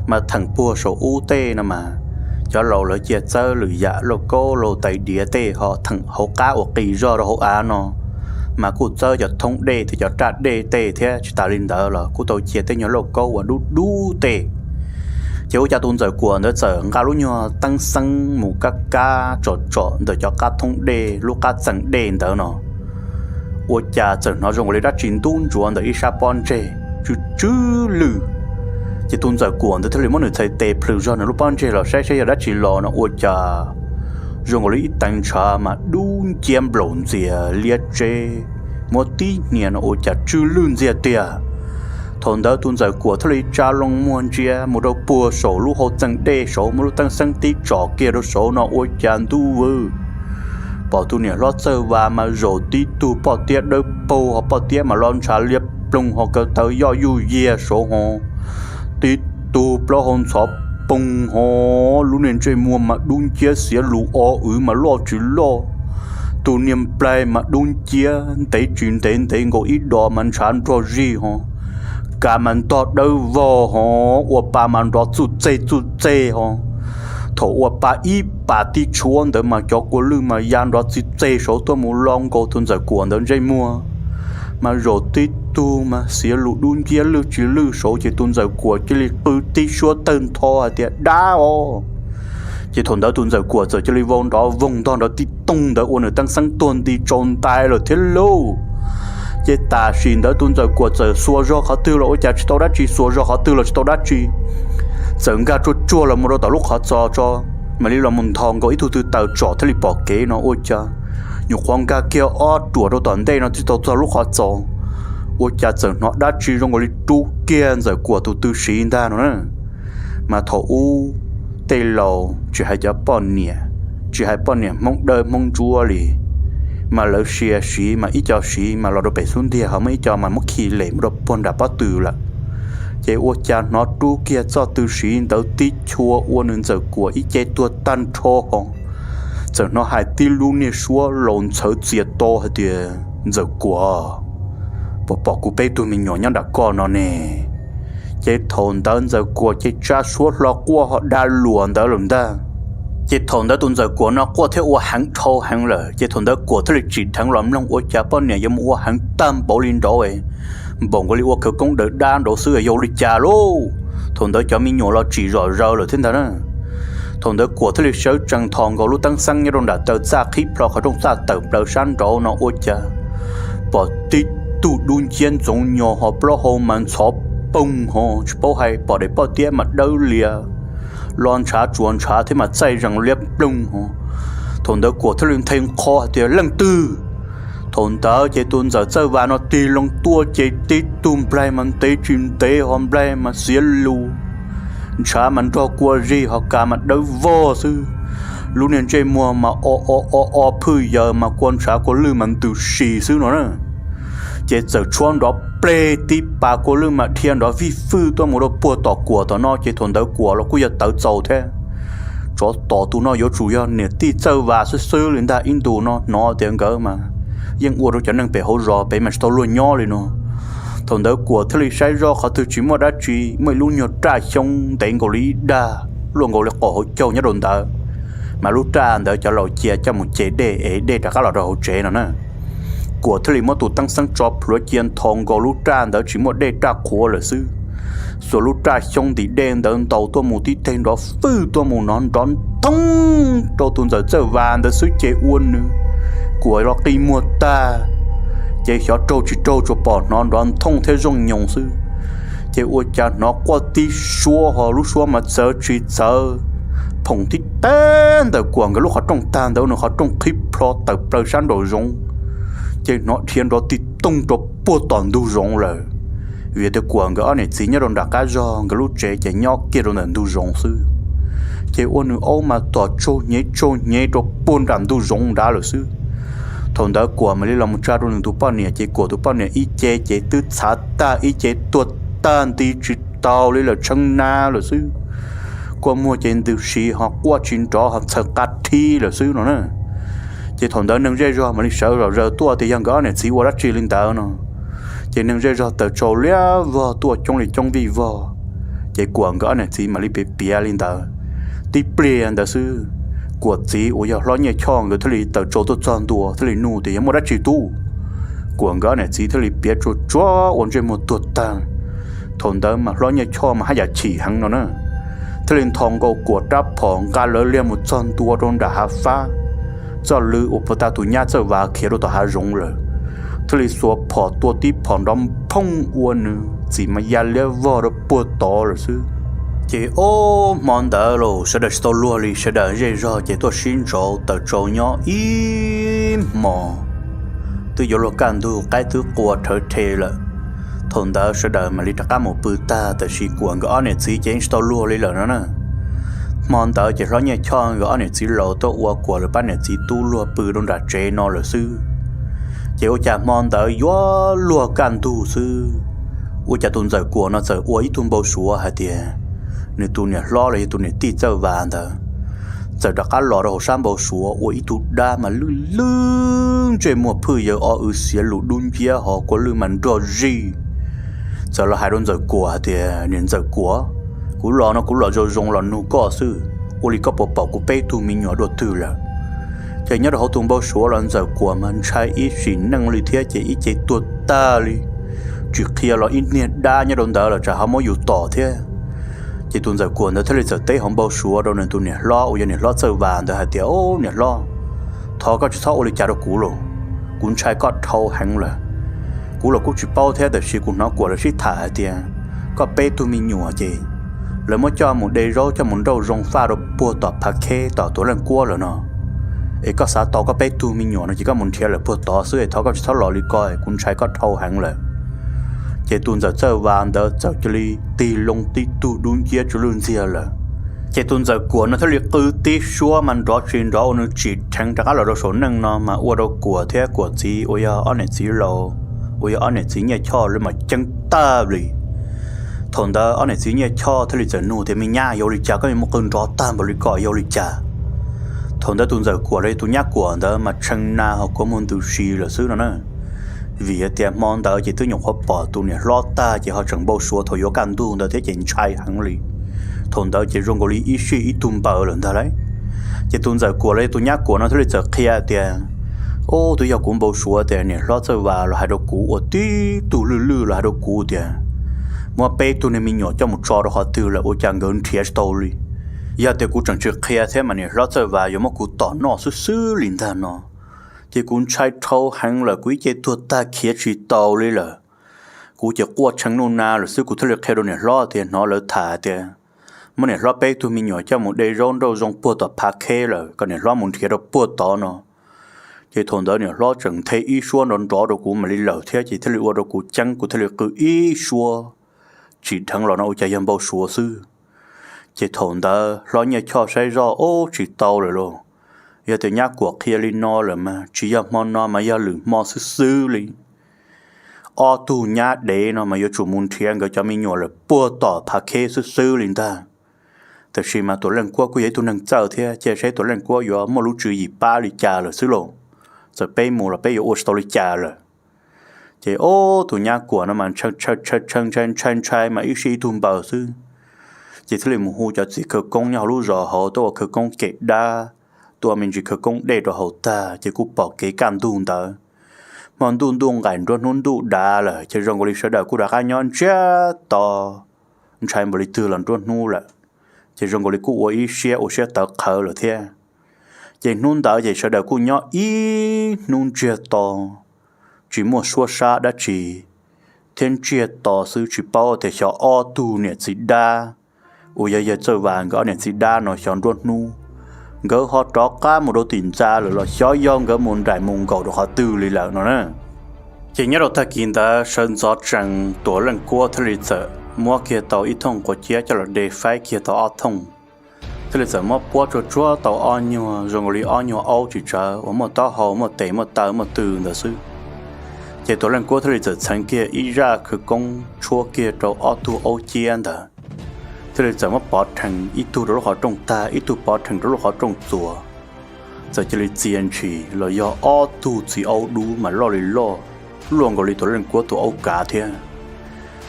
Mas theem puag saum ub tej no mas cov laus lawv cia txawb lwm yam lauj kaub lauj tais diav tej, ho theem hauv qab uas qis zog rau hauv av no mas kuj txawb cov thoob dej thiab cov raj dej tej thiab. Tsis tas li ntawd los kuj tau cia tej nyuag lauj kaub uas dub dub tej. Ces ua cas tus Ntxawm Kuam ntawd txawm nqa lub nyuag teeb xeeb mus kab kab tsom tsom ntawm cov qab thoob dej lub qab txee dej ntawd no, ua cas txawm hnov zoo li dab tsi ntub ntsuav ntawm ib sab pob ntseg tsw tsw lwj. Ces tus Ntxawm Kuam ntawd thiaj li muab nws txhais tes plhws zog nws lub pob ntseg los saib saib yog dab tsi los no ua cas zoo nkaus li ib teev ntshav mas dub nciab nplaum ntxias liab tseb, muab tib hnia no ua cas tsw lwj ntxiag tiag. Thaum ntawd tus Ntxawm Kuam thiaj li tsa loo muag ntsia mus rau puag saum lub hau txee dej saud, muab lub teeb xeeb tib tsom kiag rau saud no ua cas ntuj vwj, pom tus niam hlob Txawj Vas mas zaum tib tug poj tiab dawb paug, ho poj tiab mas los ntshav liab ploog ho kaw taw yoj yuj yiag saud ho, tib tug plaub hau ntxhov poog ho, lub niag ntsej muag mas dub nciab xiav lus o wv mas loj tsis loj, tus niag nplaig mas dub nciab ntev tsis ntev ntev nkaus ib dos mas ntshav nrog zig ho, kas mas ntog dawb vog ho, ua pa mas nrov txuj txeg txuj txeg ho. Thaum ua pa ib pas tib tshuab ntawd mas cov kua lwj mas ya nrov txi txeg saud tuaj mus lo nkaus tus Ntxawm Kuam ntawd ntsej muag, mas zaum tib tug mas xiav lus dub nciab lwj tsis lwj saud ces tus Ntxawm Kuam cia li qw tib suab tawg ntho hais tias, Dab os! Ces thaum ntawd tus Ntxawm Kuam txawm cia li vau nrov voog ntog nrov tib toog ntawd ua nws teeb xeeb tuag nti tsau ntais lawm thiab lauj. Ces tam sim ntawd tus ntxawm kuam txawm xuas zog qhov twg los ua cas tsis tau dab tsi, xuas zog qhov twg los tsis tau dab tsi. Txawm nkag tsuag tsuag los mus rau tom lub qhov txos tso, mam li los mus nthos nkaus ib tug tw taws tsom thiaj li pom kev no ua cas nyuam qhuav nkag kiag ob ruam rau tom ntej no twb tau txog lub qhov txos, ua cas txawm hnov dab tsi zoo nkaus li rub kiag ntxawm kuam tus tw siv ntag no na. Mas thaum ub tej laus tsis hais cov poj niam, tsis hais poj niam Hmoob Dawb Hmoob Ntsuab li, mas lawv sia siv mas ib co siv mas los rau pem xub ntiag ho muaj ib co mas muab khi lem mus rau puag nram pob tw lawm. Ces ua cas hnov rub kiag txoj tw siv ntawd tib chua ua nws ntxawm kuam ib ce tuag tag nrho ho. Txawm hnov hais tib lub niag suab laus ntxhawv txias to hais tias, Ntxawm kuam, puas pom kuv peb tug me nyuam nyob nram koj no ne? Ces thaum ntawd ntxawm kuam ces tsa suab hlo quaj ho da luas ntawd lawm ntag. Ces thaum ntawd tus ntxawm kuam no quaj thiab ua heev dhau heev lawm, ces thaum ntawd kuam thiaj li tsim dheev los mloog ua cas poj niam yuav mus ua heev tag npaum li nraud, npaum nkaus li ua khawv koob daws dab nraud xwb, yog ua li cas lauj? Thaum ntawd cov me nyuam los tsim zom zaws lawm thiab ntag na. Thaum ntawd kuam thiaj li sawv tsees thos nkaus lub teeb xeeb nyob rau nram taw txaj qhib plho qhov rooj txaj tawm plaws sab nraud no ua cas pom tib tug dub nciab ntxoov nyos ho plaub hau mas ntxhov poog ho tsis paub hais pom daim poj tiab mas dawb lias, lo ntshav tsuas ntshav thiab mas txaij zees liab ploog ho. Thaum ntawd kuam thiaj li nthe nqho hais tias, Leej twg? Thaum ntawd ces tus ntxawm Txawj Vas no tig loo tuaj ces tib tug nplaig mas ntev tsis ntev ho nplaig mas xiav lus, ntshav mas nrog kua zig ho kas mas dawb vog xwb. Lub niag ntsej muag mas o o o o phwj yaws mas kua ntshav kua lwj mas ntws si xwb no na. Ces txawm tshuab nrov pleg tib pas kua lwj mas dhia nrov vij fwj tuaj mus rau puag tom kuam tom no ces thaum ntawd kuam los kuj yog tawv txaus thiab. Tsov tom tus no yuav tsum yog niam tij Txawj Vas xwb xwb li ntag, ib ntus no hnov tias nkawd mas yeej ua rau cov neeg pem hauv zos pem mas tsis tau luag nyob li no. Thaum ntawd kuam thiaj li saib zoj qhov twg tsis muaj dab tsi, muaj ib lub nyuag raj xyoob ntev nkaus li ib dag, luaj nkaus li qaum hauv caug nyob rau ntawd, mas lub raj ntawd cov laus cia coj mus ce dej es dej rov qab los rau hauv tsev no na. Kuam thiaj li muab tus teeb xeeb tso plhuav cia nthos nkaus lub raj ntawd tsis muaj dej raj qhuav lawm xwb. Xuas lub raj xyoob ntim dej ntawd ntaus tuaj mus tib teg nrov fwj tuaj mus no nrov nthoob rau tus ntxawm Txawj Vas ntawd xwb ces ua nws kuam los qi muag tag, ces xyov raug tsis raug tsuas pom hnov nrov nthooj thiab zooj nyoos xwb. Ces ua cas hnov quaj tib suab ho lub suab mas txawv tsis txawv, phoom tib teg ntawm kuam nkawd lub qhov rooj tag ntawd nws qhov rooj qhib plho tawm plaws sab nraum zoov, ces hnov dhia nrov ti tooj rau puag tom ntug zoov lawm. Vim tias kuam nkawd ob niam txiv nyob rau nram qab zog nkawd lub tsev ces nyob kiag rau ntawm ntug zoov xwb. Ces ua nws aub mas tom tsaug hnyev tsaug hnyev rau puag nram ntug zoov nrad lawm xwb. Thaum ntawd kuam mam li los mus tsa rau nws tus poj niam ces kuam tus poj niam ib ce ces twb txhav tag ib ce tuag tag nti tsis tau li lawm tsheeb nab lawm xwb. Kua muag ces ntws si ho quaj tsis nrov ho txhaws qa thib lawm xwb no na. Ces thaum ntawd neeg zej zog mam li sawv zom zaws tuaj tias yog nkawd ob niam txiv ua dab tsi li ntawd no. Ces neeg zej zog taws tsau liab vog tuaj coob li coob vij vog. Ces kuam nkawd ob niam txiv mam li piav piav li ntawd. Tib pliag ntawd xwb, kuam txiv uas yog hlob Nyiaj Choj nkawd thiaj li taws tsau tuaj txog ntua thiaj li nug tias yog muaj dab tsi tub. Kuam nkawd ob niam txiv thiaj li piav tsuag tsuag ua ntsej muag tuag tag. Thaum ntawd mas hlob Nyiaj Choj mas haj yam chim heev no na, thiaj li nthos nkaus kuam rab phom nqa lawv liag mus txog ntua rau nram hav fab, txoj lw uas puag ta tus nyab Txawj Vas khiav rau tom hav zoov lawm, thiaj li xuas phom tua tib phom nrov nphooj ua nws txim mas ya liab vog rau puag tod lawm xwb. Ces ob hmo ntawd los sawv daws tsis tau luag li, sawv daws zej zog ces tuaj sib ntsauv taws tsau nyob ib hmos. Twb yuav luag kaj ntug qaib twb qua rhawv rhe lawm. Thaum ntawd sawv daws mam li rov qab mus pw tag, tab sis kuam nkawd ob niam txiv ces tsis tau luag li lawm no na. Hmo ntawd ces hlob Nyiaj Choj nkawd ob niam txiv laus tuaj ua kuam lawv pab niam txiv tub luag pw rau nram tsev no lawm xwb. Ces ua cas hmo ntawd yuav luag kaj ntug xwb, ua cas tus ntxawm kuam no txawm ua ib tug npau suav hais tias nws tus niam hlob los yog tus niam tij Txawj Vas ntawd txawm rov qab los rau hauv sab npau suav ua ib tug dab mas lwj lwj ntsej muag phwj yaws o w xiav lus dub nciab ho kua lwj mas nrog zig. Txawm los hais rau ntxawm kuam hais tias, Niam ntxawm kuam, kuv los no kuv los zoo zoo los nug koj xwb, ua li koj puas pom kuv peb tug me nyuam dua twg lawm? Ces nyob rau hauv tus npau suav los ntxawm kuam mas ntshai ib sim neej li thiab ces ib ce tuag tag li. Tsis qhia los ib niag dab nyob rau ntawd los tsam ho muab yus tom thiab. Ces tus ntxawm kuam ntawd thiaj li txawm teb hauv npau suav rau nws tus niam hlob uas yog niam hlob Txawj Vas ntawd hais tias, Au niam hlob, thov koj tsis txhob ua li cas rau kuv los, kuv ntshai koj dhau heev lawm. Kuv los kuj tsis paub thiab, tab sis kuv hnov Kuam lawv sib tham hais tias koj peb tug me nyuam ces lawv muab coj mus de zaub coj mus nrauj zoo faj rau puag tom Phav Kheb tom Tuam Leej Kuab lawm no. Es koj xav tau koj peb tug me nyuam no ces koj mus nrhiav lawm puag tod xwb es thov koj tsis txhob los li ko, kuv ntshai koj dhau heev lawm. Ces tus ntxawm Txawj Vas ntawd txawm cia li tig loo tib tug dub nciab tsw lwj ntxiag lawm. Ces tus ntxawm Kuam no thiaj li qw tib suab mas nrov tsis nrov ua nws tsim dheev rov qab los rau saum neej no mas ua rau Kuam thiab Kuam txiv uas yog ob niam txiv laus, uas yog ob niam txiv Nyiaj Choj lawv mas ceeb tag li. Thaum ntawd ob niam txiv Nyiaj Choj thiaj li txawm nug tias, Me nyab, yog ua li cas koj yuav mus qw nrov tag npaum li ko, yog ua li cas? Thaum ntawd tus ntxawm Kuam los yog tus nyab Kuam ntawd mas tshee na ho kua muag ntws si lawm xwb no na. Vim hais tias hmo ntawd ces twb nyuam qhuav pom tus niam hlob tag ces ho tseem npau suav thaum yuav kaj ntug ntawd thiab ces ntshai heev li. Thaum ntawd ces zoo nkaus li ib sij ib tug npaws lawm ntag lauj. Ces tus ntxawm Kuam los yog tus nyab Kuam no thiaj li txawm qhia tias, Ub, twb yog kuv npau suav tias niam hlob Txawj Vas los hais rau kuv, ua tib tug lwj lwj los hais rau kuv tias muab peb tug niag me nyuam coj mus tso rau qhov twg lawm, ua cas nkawd nrhiav tsis tau li. Yog tias kuv tseem tsis qhia thiab mas niam hlob Txawj Vas yuav muab kuv tom noj xwb xwb li ntag no. Ces kuv ntshai dhau heev lawm, kuv ib ce tuag tag khiav tsis tau li lawm. Kuv ces quaj tshee nuj na lawm xwb, kuv thiaj li qhia rau niam hlob tias hnov lawv tham tias muab niam hlob peb tug me nyuam coj mus de zaub nrauj zoo puag tom Phav Kheb lawm, kom niam hlob mus nrhiav rau puag tod no. Ces thaum ntawd niam hlob tseem nthe ib suab nrov nrov rau kuv mam li lawm thiab, ces thiaj li ua rau kuv ceeb, kuv thiaj li qw ib suab tsim dheev los no ua cas yog npau suav xwb. Ces thaum ntawd hlob Nyiaj Choj saib zoj, Ub, tsis tau lawm lauj. Yog tias nyab Kuam qhia li no lawm mas tsis yog hmo no mas yog lwm hmo xwb xwb li. Ob tug nyab dev no mas yuav tsum mus nrhiav nkawd cov me nyuam lawm puag tom Phav Kheb xwb xwb li ntag. Tab sis mas Tuam Leej Kuab kuj yog ib tug neeg txawj thiab, cia saib Tuam Leej Kuab yuav muaj lub tswv yim pab li cas lawm xwb lauj. Txawm peb mus los peb yuav ua tsis tau li cas lawm. Ces ob tug nyab Kuam no mas ntshai ntshai ntshai ntshai mas ib sij ib tug npaws xwb. Ces thiaj li mus hu cov txiv khawv koob nyob hauv lub zos hauv tuaj ua khawv koob kem dab, tuaj ua me ntsis khawv koob dej rau haus tag ces kuj pom kev kaj ntug ntawd. Hmo ntuj ntuj nqaim nruab hnub ntuj dav lawm ces zoo nkaus li sawv daws kuj rov qab nyob ntsiag to, ntshai npaum li twg los nruab hnub lawm, ces zoo nkaus li kuj ua ib siab ua siab tawv qhawv lawm thiab. Ces hnub ntawd ces sawv daws kuj nyob ib hnub ntsiag to, tsis muaj suab sab dab tsi, thiab ntsiag to xwb tsis paub tias xyov ob tug niam txiv dab uas yog yawg Txawj Vas nkawd ob niam txiv dab no xyov nruab hnub nkawd ho rov qab mus rau tim ntxa lawm los xyov yog nkawd mus nraim mus nkaum rau qhov twg li lawm no na. Ces nyob rau tag kis ntawd sawv ntxov tsees Tuam Leej Kuab thiaj li txawm muab kiag tau ib thooj quav ciab coj los de faib kiag tau ob thooj, thiaj li txawm muab puab tsuag tsuag tau ob nyuag zoo nkaus li ob nyuag aub tsis tsawg uas muaj taub hau muaj tes muaj taw muaj tw ntawd xwb. Ces Tuam Leej Kuab thiaj li txawm txheev kiag ib zaj khawv koob tshuab kiag rau ob tug aub ciab ntawd, thiaj li txawm muab pov rhees ib tug rau lub qhov rooj tag ib tug pov rhees rau lub qhov rooj txuas, txawm cia li txia ntshis los yog ob tug txiv aub dub mas loj li loj, luaj nkaus li Tuam Leej Kuab tus aub kav thiab.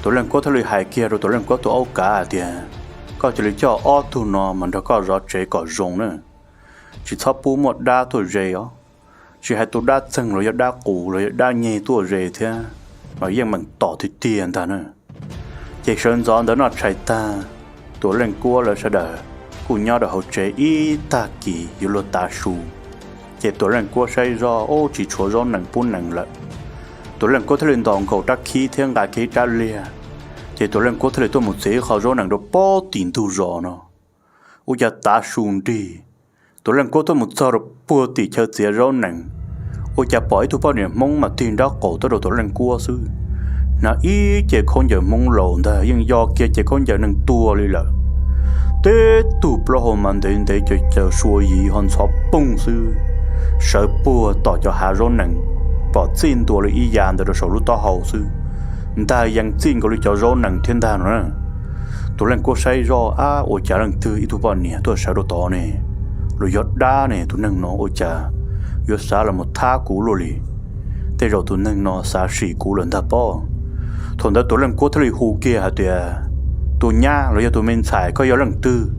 Tuam Leej Kuab thiaj li hais kiag rau Tuam Leej Kuab tus aub kav hais tias, Koj cia li coj ob tug no mas nrog koj zov tsev kom zoo na, tsis txhob pub muaj dab tuaj ze os. Tsis hais tus dab txeeg los yog dab qus los yog dab nyeg tuaj ze thiab mas yeej meem tom tiag tiag ntag na. Ces sawv ntxov ntawd noj tshais tag, Tuam Leej Kuab lawv sawv daws kuj nyob rau hauv tsev ib tag kis yuav luag tav su. Ces Tuam Leej Kuab saib zoj, ub, tsis tshuav zaub nees pub nees lawm. Tuam Leej Kuab thiaj li ntos nkaus rab khib thiab nqa kiag ib rab liag. Ces Tuam Leej Kuab thiaj li tuaj mus txiav ib qho zaub nees rau puag tim ntug zos no. Ua cas tav su nrig, Tuam Leej Kuab tuaj mus txog rau puag tim chaw txiav zaub nees, ua cas pom ib tug poj niam Hmoob mas tig nraub qaum tuaj rau Tuam Leej Kuab xwb. Hnav ib ce khaub ncaws Hmoob laus ntag, yeej yog kiag ce khaub ncaws neeg tuag li lawm. Tib tug plaub hau mas ntev ntev caws caws sua yiv ho ntxhov poog xwb, sawv puag tom cov hav zaub nees, pom txij ntua li ib yav ntawd rau saum lub taub hau xwb, ntag yees txij nkaus li cov zaub nees thiab ntag no na. Tuam Leej Kuab saib zoj, ab, ua cas leej twg ib tug poj niam tuaj sawv rau tod ne? Los yog dab ne? Tus neeg no ua cas yuav xav los mus thab kuv luaj li? Tej zaum tus neeg no xav sim kuv lawm ntag pob. Thaum ntawd Tuam Leej Kuab thiaj li hu kiag hais tias, Tus nyab los yog tus me ntxhais, koj yog leej twg?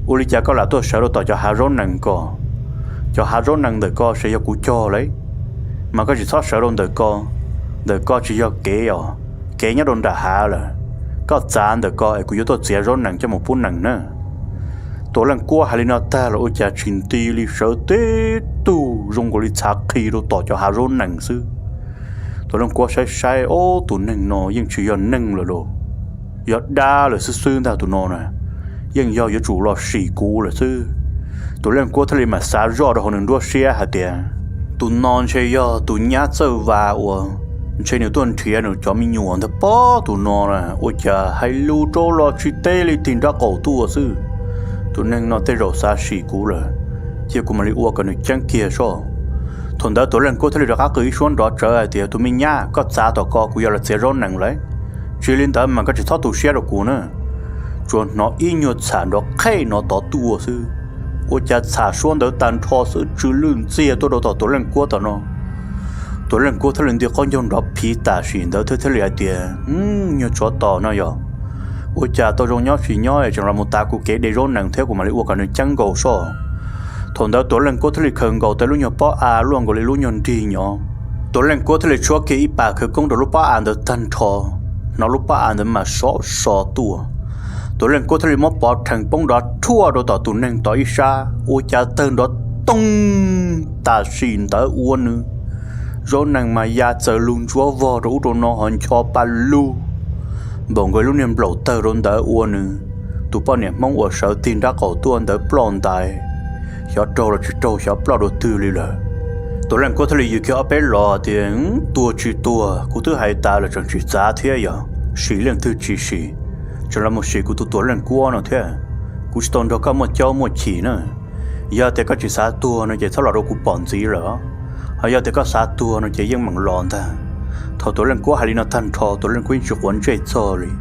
Ua li cas koj lam tuaj sawv rau tom cov hav zaub nees ko? Cov hav zaub nees ntawm ko ces yog kuv cog lauj, mas koj tsis txhob sawv rau ntawm ko. Ntawm ko tsis yog kev os, kev nyob rau nram hav lawm. Koj txav ntawm ko es kuv yuav tuaj txiav zaub nees coj mus pub nees na. Tuam Leej Kuab hais li no tag los ua cas tsis nti li, sawv tib tug zoo nkaus li txhav qhi rau tom cov hav zaub nees xwb. Tuam Leej Kuab saib saib, ob, tus neeg no yeej tsis yog neeg lawm lauj, yog dab lawm xwb xwb ntag tus no na, yeej yog yuav tsum los sim kuv lawm xwb. Tuam Leej Kuab thiaj li mam xav zoj rau hauv nws nruab siab hais tias, tus no ntshe yog tus nyab Txawj Vas uas ntshe nws tuaj nrhiav nws cov me nyuam ntag pob. Tus no na ua cas hais lus rau los tsis teb li, tig nraub qaum tuaj xwb. Tus neeg no tej zaum xav sim kuv lawm, cia kuv mam li ua kom nws ceeb kiag soj. Thaum ntawd Tuam Leej Kuab thiaj li rov qab qw ib suab nrov tsawv hais tias, tus me nyab, koj txav tom ko, kuv yuav los txiav zaub nees lawm. Tsis li ntawd mas koj tsis txhob tu siab rau kuv na. Tsuas hnov ib nyuag txham nrov qhej no tod tuaj xwb, ua cas txham suab ntawd tag nrho xwb tsw lwj ntxiag tuaj rau tom Tuam Leej Kuab tom no. Tuam Leej Kuab thiaj li nti qaub ncaug nrov phiv tam sim ntawd thiab thiaj li hais tias, nyuag tsov tom no yog ua cas tau zoo nyob tsis nyob es tseem los mus tav kuv kev de zaub nees thiab, kuv mam li ua kom nws ceeb nkaus soj. Thaum ntawd Tuam Leej Kuab thiaj li khaws nkaus tau lub nyuag pob av luaj nkaus li lub nyuag nrig nyob. Tuam Leej Kuab thiaj li tshuab kiag ib pas khawv koob rau lub pob av ntawd tag nrho, hnov lub pob av ntawd mas sov so tuaj. Tuam Leej Kuab thiaj li muab pov rhees poob nrov rhuaj rau tom tus neeg tod ib sab, ua cas tawg nrov toog. Tam sim ntawd ua nws zaub nees mas ya txaws lug ntsuab vog rau ub rau no ho ncho pa lug npaum nkaus lub niag nplaum tawg rau ntawd ua nws tus poj niam Hmoob uas sawv tig nraub qaum tuaj ntawd ploj ntais, xyov raug los tsis raug, xyov ploj dua twg li lawm. Tuam Leej Kuab thiaj li yws kiag ob peb los tias, tuag tsis tuag, kuv twb hais tas lawm tseem tsis txav thiab, yog sim leej twg tsis sim, tseem los mus sim kuv tus Tuam Leej Kuab no thiab. Kuv tsis tau nrog koj muaj caub muaj chim na. Yog tias koj tsis xav tuag no ces txhob los rau kuv pom ntxiv lawm, ho yog tias koj xav tuag no ces yeej meem los ntag. Thaum Tuam Leej Kuab hais li no tag nrho, Tuam Leej Kuab yeej tsis quav ntsej txog li.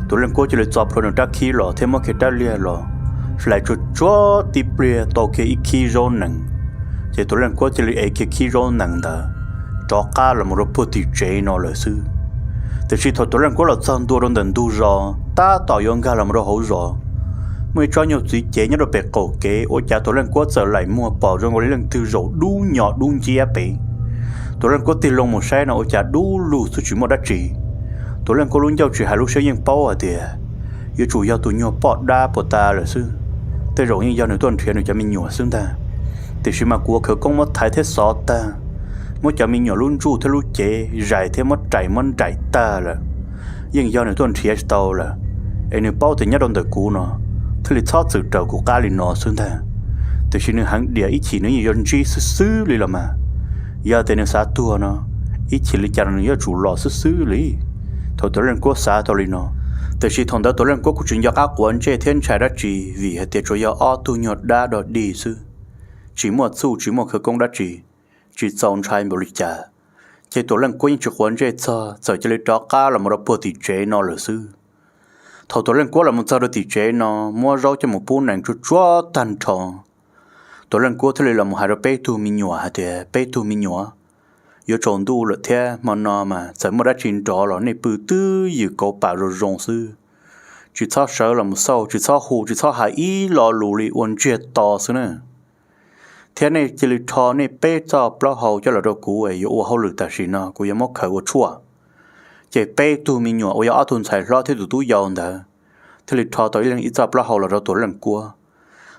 Tuam Leej Kuab cia li txo plhuav nws rab khib los thiab muab kiag rab liag los hlais tsuag tsuag tib pliag tau kiag ib khib zaub nees, ces Tuam Leej Kuab cia li ev kiag khib zaub nees ntawd rov qab los mus rau puag tim tsev no lawm xwb. Tiam sis thaum Tuam Leej Kuab los txog ntua rau ntawm ntug zos tab tom yuav nkag los mus rau hauv zos, muaj ib tsob nyuag txiv cev nyob rau pem qaum kev, ua cas Tuam Leej Kuab txawm laim muag pom zoo nkaus li leej twg zaum dub nyos dub nciab pem. Tuam Leej Kuab tig loo mus saib no ua cas dub lug xwb tsis muaj dab tsi. Tuam Leej Kuab lub ncauj tsis hais lub siab yeej paub hais tias yuav tsum yog tus nyuag poj dab puas tas lawm xwb, tej zaum yeej yog nws tuaj nrhiav nws cov me nyuam xwb ntag. Tiam sis mas kuv ua khawv koob muab thaiv thiab xov tag, muab cov me nyuam lub ntsuj thiab lub cev zais thiab muab rais muab nraim tag lawm, yeej yog nws tuaj nrhiav tsis tau lawm, es nws paub tias nyob rau ntawm kuv no thiaj li txhob txwm raws kuv qab li no xwb ntag. Tiam sis nws heev diam, ib chim nws yeej yuav ntsib xwb xwb li los mas. Yog tias nws xav tuag no, ib chim li cas los nws yuav tsum los xwb xwb li. Thaum Tuam Leej Kuab xav tau li no, tiam sis thaum ntawd Tuam Leej Kuab kuj tsis nco qab quav ntsej thiab ntshai dab tsi, vim hais tias tsuas yog ob tug nyuag dab dog dig xwb, tsis muaj txuj tsis muaj khawv koob dab tsi, tsis txaus ntshai npaum li cas. Ces Tuam Leej Kuab yeej tsis quav ntsej txog, txawm cia li rov qab los mus rau puag tim tsev no lawm xwb. Thaum Tuam Leej Kuab los mus txog rau tim tsev no, muab zaub coj mus pub nees tsuag tsuag tag nrho, Tuam Leej Kuab thiaj li los mus hais rau peb tug me nyuam hais tias, peb tug me nyuam, yuav tsaus ntuj lawm thiab, hmo no mas txawm muaj dab tsi nrov los nej pw twj ywm kauv pam zoo zoo xwb, tsis txhob sawv los mus xauj, tsis txhob hu, tsis txhob hais ib lo lus li, ua ntsiag to xwb na. Thiab nej cia li rho nej peb txoj plaub hau coj los rau kuv es yuav ua hauj lwm tam sim no, kuv yuav muab khaws ua tshuaj. Ces peb tug me nyuam uas yog ob tug ntxhais hlob thiab tus tub yau ntawd thiaj li rho tau ib leeg ib txoj plaub hau los rau Tuam Leej Kuab.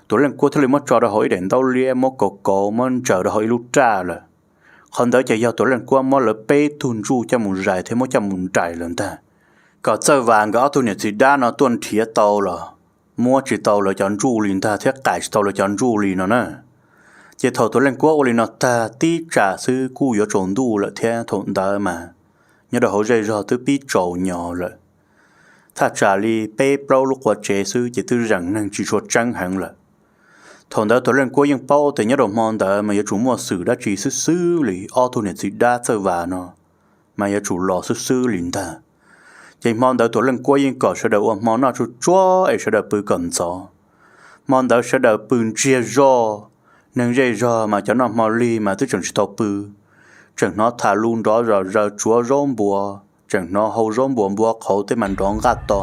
Tuam Leej Kuab thiaj li muab tso rau hauv ib daim ntaub liab, muab kauv kauv muab ntsaws rau hauv ib lub raj lawm. Qhov ntawd ces yog Tuam Leej Kuab muab lawv peb tug ntsuj coj mus zais thiab muab coj mus nraim lawm ntag, kom Txawj Vas nkawd ob tug niam txiv dab no tuaj nrhiav tau los muab tsis tau lawv cov ntsuj li ntag thiab qaim tsis tau lawv cov ntsuj li no na. Ces thaum Tuam Leej Kuab ua li no tag tib tsam xwb kuj yuav tsaus ntuj lawm thiab, thaum ntawd mas nyob rau hauv zej zog twb pib tsaus nyo lawm. Thaj tsam li peb plaub lub quav tsev xwb ces twb zeem neeg tsis tshua tseeb heev lawm. Thaum ntawd Tuam Leej Kuab yeej paub tias nyob rau hmo ntawd mas yuav tsum muaj xwm dab tsi xwb xwb li, ob tug niam txiv dab Txawj Vas no mas yuav tsum los xwb xwb li ntag. Ces hmo ntawd Tuam Leej Kuab yeej kom sawv daws ua hmo noj tsuag tsuag es sawv daws pw kom ntxov. Hmo ntawd sawv daws pw ntsiag zoj, neeg zej zog mas cov noj hmo lig mas twb tseem tsis tau pw, tseem hnov tham lus nrov zom zaws tsuav zaub npua, tseem hnov hau zaub npua npua qhauv tej mas nrov nqaj to.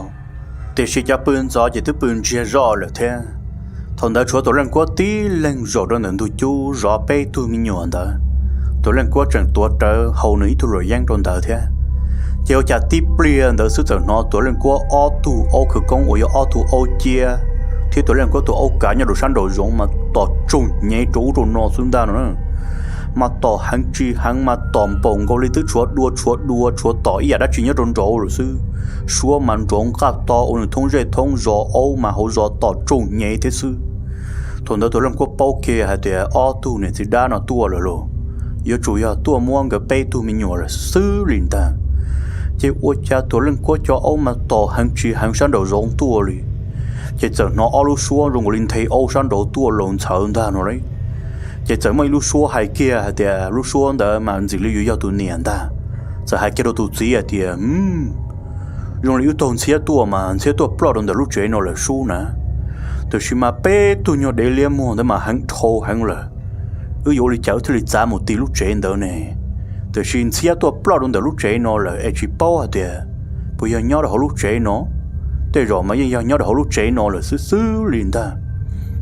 Tiam sis cov pw ntxov ces twb pw ntsiag zoj lawm thiab. Thaum ntawd tshuav Tuam Leej Kuab tib leeg zaum rau ntawm ntug cub zov peb tug me nyuam ntawd. Tuam Leej Kuab tseem tuav rawv hau nws ib tug luam yeeb rau ntawd thiab. Ces ua cas tib pliag ntawd xwb txawm hnov Tuam Leej Kuab ob tug aub khawv koob uas yog ob tug aub ciab thiab Tuam Leej Kuab tus aub kav nyob rau sab nraum zoov mas tom tsoog nyev rau ub rau no xwb ntag no na. mas tom heev tsis heev mas tom npaum nkaus li twb tshuav dua tshuav dua tshuav tom ib yam dab tsi nyob rau nraud lawm xwb. Suab mas nrov nqaj to ua nws thoob zej thoob zos, aub mas hauv zos tom tsaug hnev thiab xwb. Thaum ntawd Tuam Leej Kuab paub kiag hais tias ob tug niam txiv dab no tuaj lawm lauj, yuav tsum yog tuaj muab nkawd peb tug me nyuam lawm xwb li ntag. Ces ua cas Tuam Leej Kuab cov aub mas tom heev tsis heev sab nraum zoov tuaj li, ces txawm hnov ob lub suab zoo nkaus li nthe aub sab nraud tuaj laus ntxhawv ntag no lauj. Ces txawm muaj ib lub suab hais kiag hais tias, lub suab ntawd mas ntxim li yuav yog tus niam ntag, txawm hais kiag rau tus txiv hais tias, zoo li wb taug ntxhiab tuaj mas ntxhiab tuaj ploj rau ntawm lub tsev no lawm sub na, tiam sis mas peb tug nyuag dev liab muag ntawd mas heev dhau heev lawm. Wb yuav ua li cas wb thiaj li txav mus ti lub tsev ntawd ne? Tiam sis ntxhiab tuaj ploj rau ntawm lub tsev no lawm es tsis paub hais tias puas yog nyob rau hauv lub tsev no. Tej zaum mas yeej yog nyob rau hauv lub tsev no lawm xwb xwb li ntag.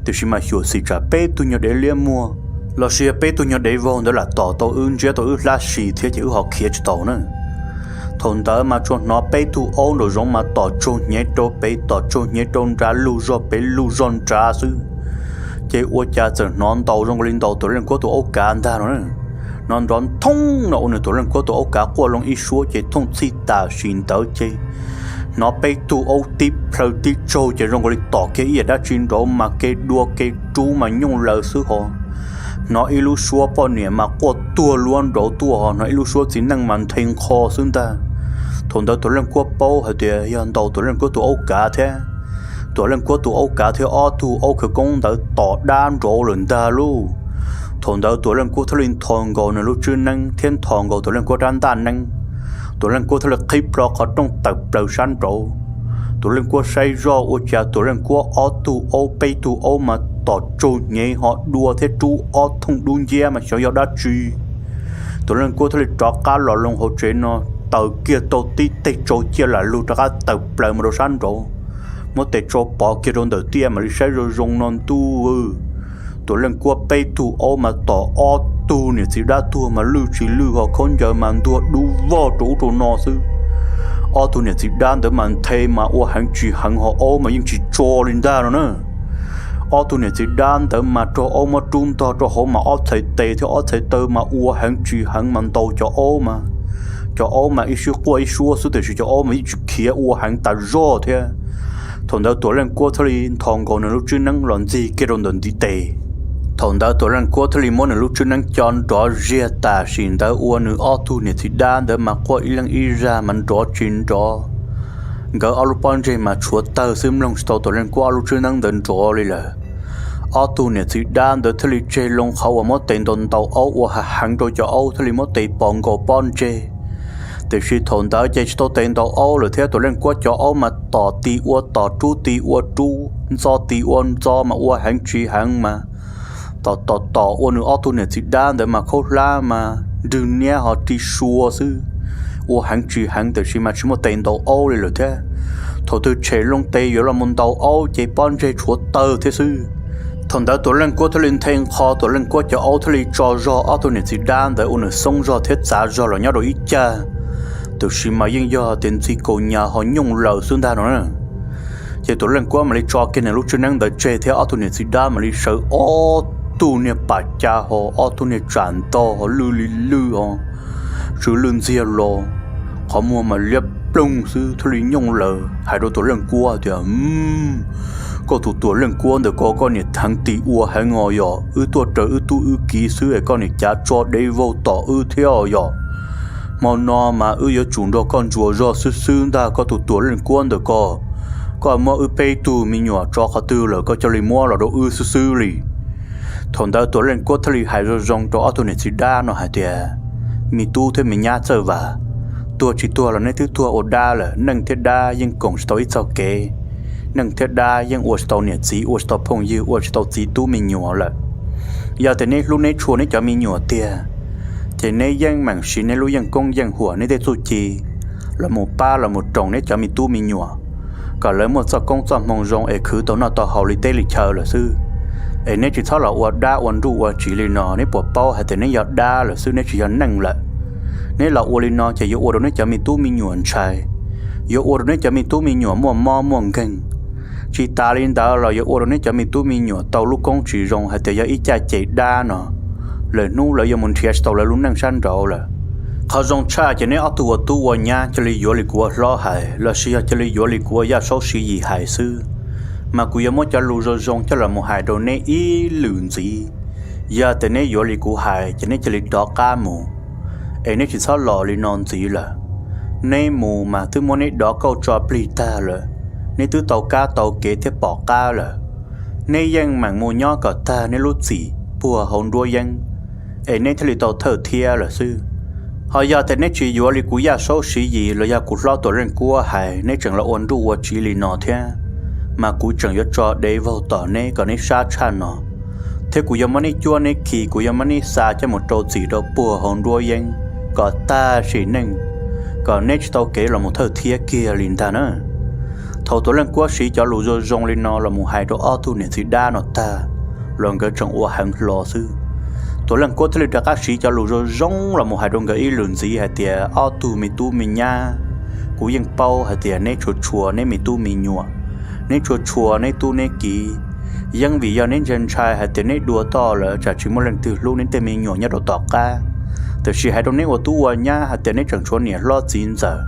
Tiam sis mas xyuam xim tsam peb tug nyuag dev liab muag lossis yog peb tug nyuag dev vaug ntawd lam tom tau wb, ntsiab tau wb hlab si thiab ces wb ho khiav tsis tau na. Thaum ntawd mas tsuas hnov peb tug aub nraum zoov mas tom tsaug hnev rau pem tom tsaug hnev rau nrad, lug zog pem lug zog nrad xwb. Ces ua cas txawm hnov ntaus zoo nkaus li ntaus Tuam Leej Kuab tus aub kav ntag no na. Hnov nrov nthoob no ua nws Tuam Leej Kuab tus aub kav quaj loo ib suab ces thooj txhij tam sim ntawd ces hnov peb tug aub tib plhaw tib tsaug ces zoo nkaus li tom kiag ib yam dab tsi nraud mas kev dua kev rub mas nyooj laws xwb ho. Hnov ib lub suab poj niam mas quaj tuag luab nraud tuaj ho hnov ib lub suab txiv neej mas nthe nqho xwb ntag. Thaum ntawd Tuam Leej Kuab paub hais tias yog ntaus Tuam Leej Kuab tus aub kav thiab. Tuam Leej Kuab tus aub kav thiab ob tug aub khawv koob ntawd tom dab nraud lawm ntag lauj. Thaum ntawd Tuam Leej Kuab thiaj li nthos nkaus nws lub tswb neeb thiab nthos nkaus Tuam Leej Kuab rab ntaj neeb. Tuam Leej Kuab thiaj li qhib plho qhov rooj tawm plaws sab nraud. Tuam Leej Kuab saib zoj ua cas Tuam Leej Kuab ob tug aub peb tug aub mas tom tsaug hnev ho dua thiab rub ob thooj dub nciab mas xyov yog dab tsi. Tuam Leej Kuab thiaj li rov qab los loo hauv tsev no, taws kiag tau tib teg tsau ciaj lam lug rov qab tawm plaws mus rau sab nraud, muab tes tsau pov kiag rau ntawm tiaj mam li saib zoo zoo no ntuj. Tuam Leej Kuab peb tug aub mas tom ob tug niam txiv dab tuag mas lwj tsis lwj ho khaub ncaws mas ntuag dub vog rau ub rau no xwb. Ob tug niam txiv dab ntawd mas nthe mas ua heev tsis heev ho aub mas yeej tsis tso li ntag no na. Ob tug niam txiv dab ntawd mas raug aub muab rub ntog rau hauv mas ob txhais tes thiab ob txhais taw mas ua heev tsis heev mas ntaus cov aub mas, cov aub mas ib sib quaj ib suab xwb tiam sis cov aub mas yeej tsis khiav, ua heev tas zog thiab. Thaum ntawd Tuam Leej Kuab thiaj li nthos nkaus nws lub tswb neeb los ntxig kiag rau ntawm ntiv tes. Thaum ntawd Tuam Leej Kuab thiaj li muab nws lub tswb neeb co nrov ziag tam sim ntawd ua nws ob tug niam txiv dab ntawd mas quaj ib leeg ib zag mas nrov tsis nrov. Nkawd ob lub pob ntseg mas tshuav tawg xwb, mloog tsis tau Tuam Leej Kuab ob lub tswb neeb ntawd nrov li lawm. Ob tug niam txiv dab ntawd thiaj li tseg loo qhov uas muab tes ntaus ntaus aub ua heev heev rau cov aub thiaj li muab tes pov nkaus pob ntseg. Tiam sis thaum ntawd ces tsis tau tes ntaus aub lawm thiab Tuam Leej Kuab cov aub mas tom ti ua tom, rub ti ua rub, ntxo ti ua ntxo mas ua heev tsis heev mas tom tom tom ua nws ob tug niam txiv dab ntawd mas khaub hlab mas nrwg niab ho ri sua xwb. Ua heev tsis heev tiam sis mas tsis muaj tes ntaus aub li lawm thiab. Thaum twg tshem loo tes yuav los mus ntaus aub ces pob ntseg tshuav tawg thiab xwb. Thaum ntawd Tuam Leej Kuab thiaj li nthe nqho Tuam Leej Kuab cov aub thiaj li tso zog ob tug niam txiv dab ntawd ua nws xoob zog thiab txav zog los nyob rau ib cag. Tiam sis mas yeej yog tias ntxig kaus nyas ho nyooj laws xwb ntag no na. Ces Tuam Leej Kuab mam li tso kiag nws lub tswb neeb ntawd tseg thiab ob tug niam txiv dab mam li sawv ob tug niag pam cav ho ob tug niag tsam ntog ho lwj li lwj ho tsw lwj ntxiag los, qhov muag mas liab ploog xwb thiaj li nyooj laws hais rau Tuam Leej Kuab tias, Koj tus Tuam Leej Kuab ntawm ko koj niam heev tis ua heev os yom, wb tuaj raws wb tub wb kiv xwb es koj niam cav tso dev vaug tom wb thiab os yom. Hmo no mas wb yuav tsum nrog koj ntsuas zog xwb xwb ntag koj tus Tuam Leej Kuab ntawm ko. Koj muab wb peb tug me nyuam tso qhov twg lawm koj cia li muab los rau wb xwb xwb li. Thaum ntawd Tuam Leej Kuab thiaj li hais zoo zoo rau ob tug niam txiv dab no hais tias, Me tub thiab me nyab Txawj Vas, tuag tsis tuag los neb twb tuag ua dab lawm, neej thiab dab yeej koom tsis tau ib txog kev. Neej thiab dab yeej ua tsis tau niam txiv, ua tsis tau phooj ywg, ua tsis tau txiv tub me nyuam lawm. Yog tias neb hlub neb tshua neb cov me nyuam tiag, ces neb yeej meem siv neb lub yeej koob yeej huam neb tej txuj ci los mus pab los mus roos neb cov me tub me nyuam, kom lawv muaj txoj koob txoj hmoo zoo es khwv tau noj tau haus li teb li chaw lawm xwb. Es neb tsis txhob los ua dab ua nruj ua tsiv li no, neb puas paub hais tias neb yog dab lawm xwb, neb tsis yog neej lawm. Neb los ua li no ces yuav ua rau neb cov me tub me nyuam ntshai, yuav ua rau neb cov me tub me nyuam muaj mob muaj nkeeg. Tsis tas li ntawd los yuav ua rau neb cov me tub me nyuam tau lub koob tsis zoo hais tias yog ib caj ces dab no. lawm hnub lawv yuav mus nrhiav tsis tau lawv lub neej sab nraud lawm. Qhov zoo tshaj ces neb ob tug ua tub ua nyab cia li yuav li kuv ua hlob hais lossis yog cia li yuav li kuv ua Yaj Saub Siv Yis hais xwb, mas kuv yuav muab cov lus zoo zoo coj los mus hais rau neb ib lwm ntxiv. Yog tias neb yuav li kuv hais ces neb cia li rov qab mus, es neb tsis txhob los li no ntxiv lawm. Neb mus mas twb muab neb dov kauj tso plig tag lawm, neb twb tau kab tau kev thiab pom qab lawm. Neb yeej meem mus nyob kom tag neb lub txim puag hauv nruab yeeb, es neb thiaj li tau thawj thiab lawm xwb. Ho yog tias neb tsis yuav li kuv Yaj Saub Siv Yis los yog kuv hlob Tuam Leej Kuab hais, neb tseem los ua nruj ua tsiv li no thiab, mas kuv tseem yuav tso dev vaug tom neb kom neb sab tshaj no, thiab kuv yuav muab neb cuab neb khi, kuv yuav muab neb xa coj mus rau txim rau puag hauv nruab yeeb kom tag sim neej, kom neb tsis tau kev los mus thawj thiab kiag li ntag na. Thaum Tuam Leej Kuab siv cov lus zoo zoo li no los mus hais rau ob tug niam txiv dab no tag, los nkawd tseem ua heev hlo xwb. Tuam Leej Kuab thiaj li rov qab siv cov lus zoo zoo los mus hais rau nkawd ib lwm ntxiv hais tias, ob tug me tub me nyab, kuv yeej paub hais tias neb tshua tshua neb me tub me nyuam, neb tshua tshua neb tub neb kiv. Yeej vim yog neb ntshai ntshai hais tias neb dua toj lawm tsam tsis muaj leej twg hlub neb tej me nyuam nyob rau tom qab. Tiam sis hais rau neb ua tub ua nyab hais tias neb tseem tshuav niam hlob txiv ntxawm,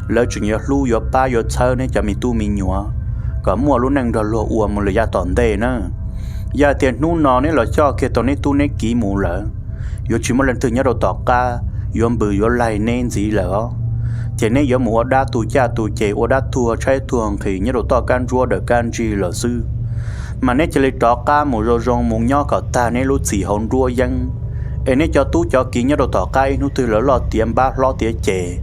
lawv tseem yuav hlub yuav pab yuav txhawb neb cov me tub me nyuam kom muaj lub neej nrog luag ua mus lawm yav tom ntej na. Yog tias hnub no neb los coj kiag tau neb tub neb kiv mus lawm, yuav tsis muaj leej twg nyob rau tom qab yuav npws yuav laig neb ntxiv lawm os. Ces neb yuav mus ua dab tu caj tu ces, ua dab tuag tshaib tuag nqhis nyob rau toj kab ntsuab dawm kab ntsig lawm xwb. Mas neb cia li rov qab mus zoo zoo mus nyob kom tag neb lub txim hauv nruab yeeb, es neb cov tub cov kiv nyob rau tom qab ib hnub twg lawv loj tiav npab hlob tiav ces,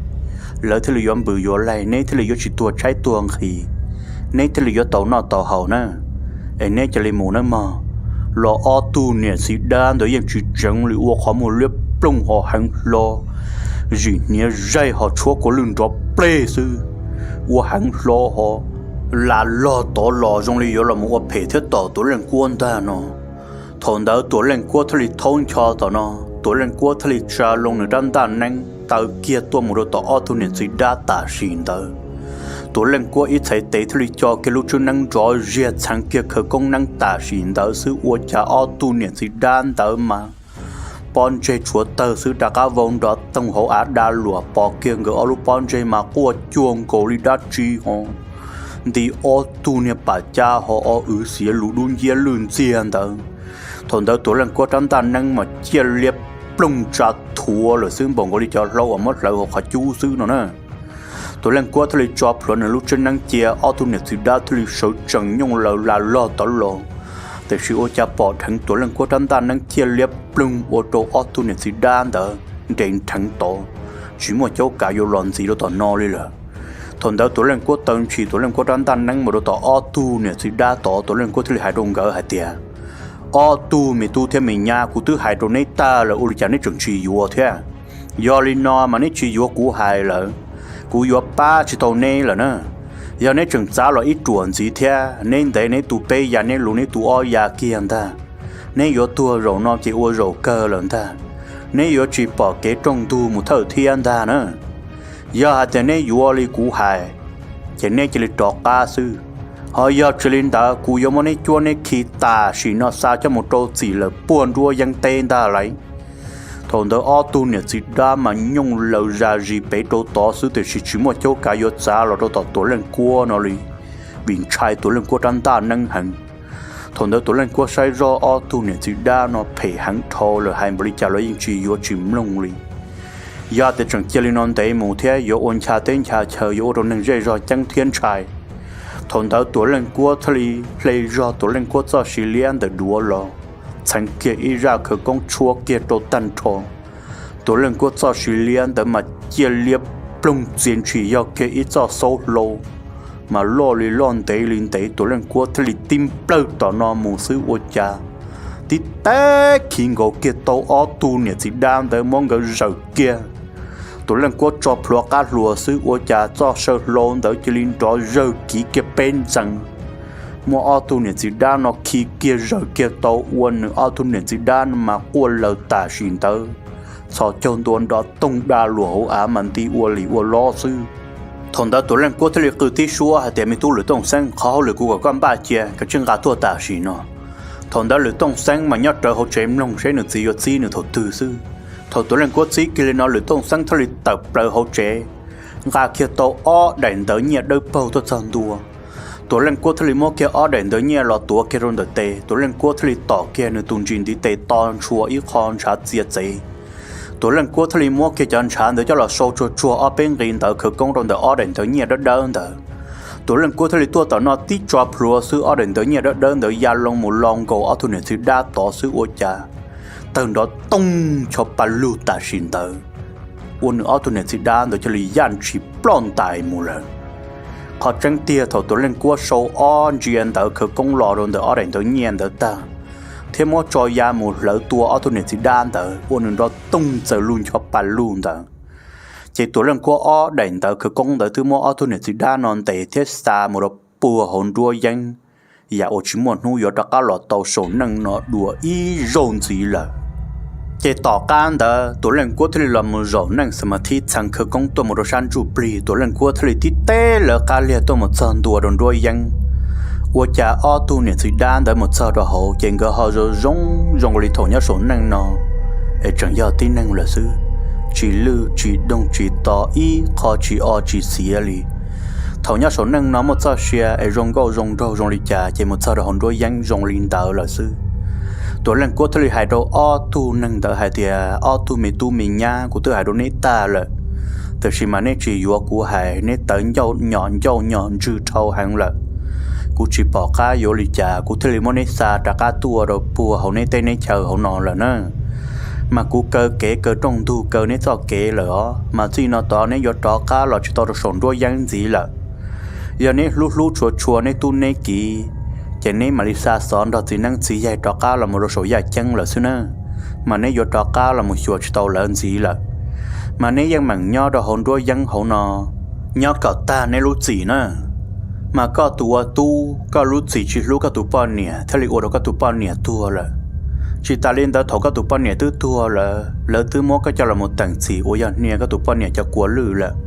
lawv thiaj li yuav npws yuav laig, neb thiaj li yuav tsis tuag tshaib tuag nqhis, neb thiaj li yuav tau noj tau haus na. Es neb cia li mus nawb mog. Los ob tug niam txiv dab ntawd yeej tsis tseev li, ua qhov muag liab ploog ho heev hlo, zim hniav zaig ho tshuab kua lwj nrov pleg xwb, ua heev hlo ho lam log tod los zoo li yuav los mus ua phem thiab tom Tuam Leej Kuab ntag no. Thaum ntawd Tuam Leej Kuab thiaj li thaub ncho tom no, Tuam Leej Kuab thiaj li tsa loo nws rab ntaj neeb taw kiag tuaj mus rau tom ob tug niam txiv dab tam sim ntawd. Tuam Leej Kuab ib txhais tes thiaj li co kiag lub tswb neeb nrov ziag txheev kiag khawv koob neeb tam sim ntawd xwb, ua cas ob tug niam txiv dab ntawd mas pob ntseg tshuav tawg xwb rov qab vau nrov toog hauv av da luam, pom kiag nkawd ob lub pob ntseg mas quaj cuag nkaus li dab tsi ho nti ob tug niag pam cab ho o wv xiav lus dub nciab lwj ntxiag ntawd. Thaum ntawd Tuam Leej Kuab rab ntaj neeb mas ciaj liab ploog tsa thuav lawm xwb, npaum nkaus li cov hlau uas muab hlawv hauv qhov cub xwb no na. Tuam Leej Kuab thiaj li tso plhuav nws lub tswb neeb cia, ob tug niam txiv dab thiaj li sawv tsees nyooj laws lam log tod los. Tiam sis ua cas pom dheev Tuam Leej Kuab rab ntaj neeb ciaj liab ploog ua rau ob tug niam txiv dab ntawd nres nrheev tod, tsis muaj caub kav yuav los ntxiv rau tom no li lawm. Thaum ntawd Tuam Leej Kuab taw ntshis Tuam Leej Kuab rab ntaj neeb mus rau tom ob tug niam txiv dab tod, Tuam Leej Kuab thiaj li hais rau nkawd hais tias, ob tug me tub thiab me nyab, kuv twb hais rau neb tag lawm ua li cas neb tseem tsis yuav thiab? Yog li no mas neb tsis yuav kuv hais lawm, kuv yuav pab tsis tau neb lawm na. Yog neb tseem txav los ib ruam ntxiv thiab, neb ntev neb tu peb ya, neb luv neb tu ob ya kiag ntag, neb yuav tuag zaum no ces ua zaum kawg lawm ntag, neb yuav tsis pom kev rooj ntug mus thawj thiab ntag na. Yog hais tias neb yuav li kuv hais, ces neb cia li rov qab xwb. Ho yog tsis li ntawd, kuv yuav muab neb cuab neb khi tam sim no xa coj mus rau txim lawm puag nruab yeeb teb ntag lauj. Thaum ntawd ob tug niam txiv dab mas nyooj laws zas zis pem rau tod xwb, tiam sis tsis muaj caub kav yuav txav los rau tom Tuam Leej Kuab no li, vim ntshai Tuam Leej Kuab rab ntaj neeb heev. Thaum ntawd Tuam Leej Kuab saib zoj ob tug niam txiv dab no phem heev dhau lawm, hais npaum li cas los yeej tsis yuav tsis mloog li. Yog tias tseem cia li no ntev mus thiab yuav ua ncha teb ncha chaw, yuav ua rau neeg zej zog ceeb thiab ntshai. Thaum ntawd Tuam Leej Kuab thiaj li hle zog Tuam Leej Kuab txoj siv liab ntawm duav los, txheev kiag ib zaj khawv koob tshuab kiag rau tag nrho. Tuam Leej Kuab txoj siv liab ntawd mas ciaj liab ploog txias ntshis yog kiag ib txoj xaub hlau, mas loj li loj ntev li ntev, Tuam Leej Kuab thiaj li tib nplawg tom no mus xwb ua cas tib teb khiv nkaus kiag tau ob tug niam txiv dab ntawd, muab nkawd zawm kiag. Tuam Leej Kuab tso plhuav qab hluas xwb ua cas txoj saw hlau ntawd cia li nrov zawg kiv kiag peb ntxees, muab ob tug niam txiv dab no khi kiag zawm kiag tau ua nws ob tug niam txiv dab no mas quaj laws tam sim ntawd, txhos caug ntua nrov toog da luam hauv av mas nti ua li ua lob xwb. Thaum ntawd Tuam Leej Kuab thiaj li qw tib suab hais tias, me tub Lwm Tooj Xeeb, qhov hauj lwm kuv kom koj npaj cia, koj tsij nqa tuaj tam sim no. Thaum ntawd Lwm Tooj Xeeb mas nyob rawv hauv tsev mloog seb nws txiv yuav txib nws thaum twg xwb. Thaum Tuam Leej Kuab txib kiag li no Lwm Tooj Xeeb thiaj li tawm plaws hauv tsev, nqa kiag tau ob daim ntawv nyiaj dawb paug tuaj txog ntua. Tuam Leej Kuab thiaj li muab kiag ob daim ntawv nyiaj los tuav kiag rau ntawm tes, Tuam Leej Kuab thiaj li tom kiag nws tus ntsis ntiv tes to ntshua ib qho ntshav txia txev. Tuam Leej Kuab thiaj li muab kiag cov ntshav ntawd coj los sau tsuag tsuag ob peb nqi ntawv khawv koob rau ntawm ob daim ntawv nyiaj dawb dawb ntawd. Tuam Leej Kuab thiaj li tuaj tom no tib tso plhuav xwb ob daim ntawv nyiaj dawb dawb ntawd ya loo mus lo nkaus ob tug niam txiv dab tod xwb ua cas tawg nrov toog cho pa lug tam sim ntawd, ua nws ob tug niam txiv dab ntawd cia li yaj ntshis ploj ntais mus lawm. Qhov tseeb tiag thaum Tuam Leej Kuab sau ob ntsia ntawv khawv koob los rau ntawm ob daim ntawv nyiaj ntawd tag, thiab muab tso ya mus hlawv tua ob tug niam txiv dab ntawd ua nws nrov toog txawm lug ncho pa lug ntawd, ces Tuam Leej Kuab ob daim ntawv khawv koob ntawd twb muab ob tug niam txiv dab no ntes thiab xa mus rau puag hauv nruab yeeb, yam uas tsis muaj hnub yuav rov qab los tau saum neej no dua ib zaug ntxiv lawm. Ces tom qab ntawd Tuam Leej Kuab thiaj li los mus zaum neej xa ma thib txheev khawv koob tuaj mus rau sab ntsuj plig, Tuam Leej Kuab thiaj li tib teb lawv qab liag tuaj mus txog ntua rau nruab yeeb. Ua cas ob tug niam txiv dab ntawd mus txog rau hauv ces nkawd ho zoo zoo zoo li thaum nyob saum neej no es tseem yog tib neeg lawm xwb, tsis lwj tsis doog tsis to ib qho tsis o tsis xiav li. Thaum nyob saum neej no muaj txoj sia es zoo nkauj zoo nraug zoo li cas ces mus txog rau hauv nruab yeeb zoo li ntawd lawm xwb. Tuam Leej Kuab thiaj li hais rau ob tug neeg ntawd hais tias, ob tug me tub me nyab, kuv twb hais rau neb tag lawm, tiam sis mas neb tsis yuav kuv hais, neb tawv ncauj nyom ncauj nyom ntswg dhau heev lawm. Kuv tsis pom qab yuav li cas kuv thiaj li muab neb xa rov qab tuaj rau puag hauv neb teb neb chaw hauv no lawm na. Mas kuv kaw kev kaw rooj ntug kaw neb txoj kev lawm os, mas txij no tod neb yuav rov qab los tsis tau rau saum nruab yeeb ntxiv lawm. Yog neb hlub hlub tshua tshua neb tub neb kiv, ces neb mam li xa xov nrog txiv neeb txiv yaig rov qab los mus rau saum yaj ceeb lawm xwb na, mas neb yuav rov qab los mus xyuas tsis tau lawv ntxiv lawm. Mas neb yeej meem nyob rau hauv nruab yeeb hauv no, nyob kom tag neb lub txim na. Mas koj tus ua tub, koj lub txim tsis hlub koj tus poj niam thiaj li ua rau koj tus poj niam tuag lawm. Tsis tas li ntawd thaum koj tus poj niam twb tuag lawm, lawv twb muab koj coj los mus teem txim uas yog hnia koj tus poj niam cov kua lwj lawm.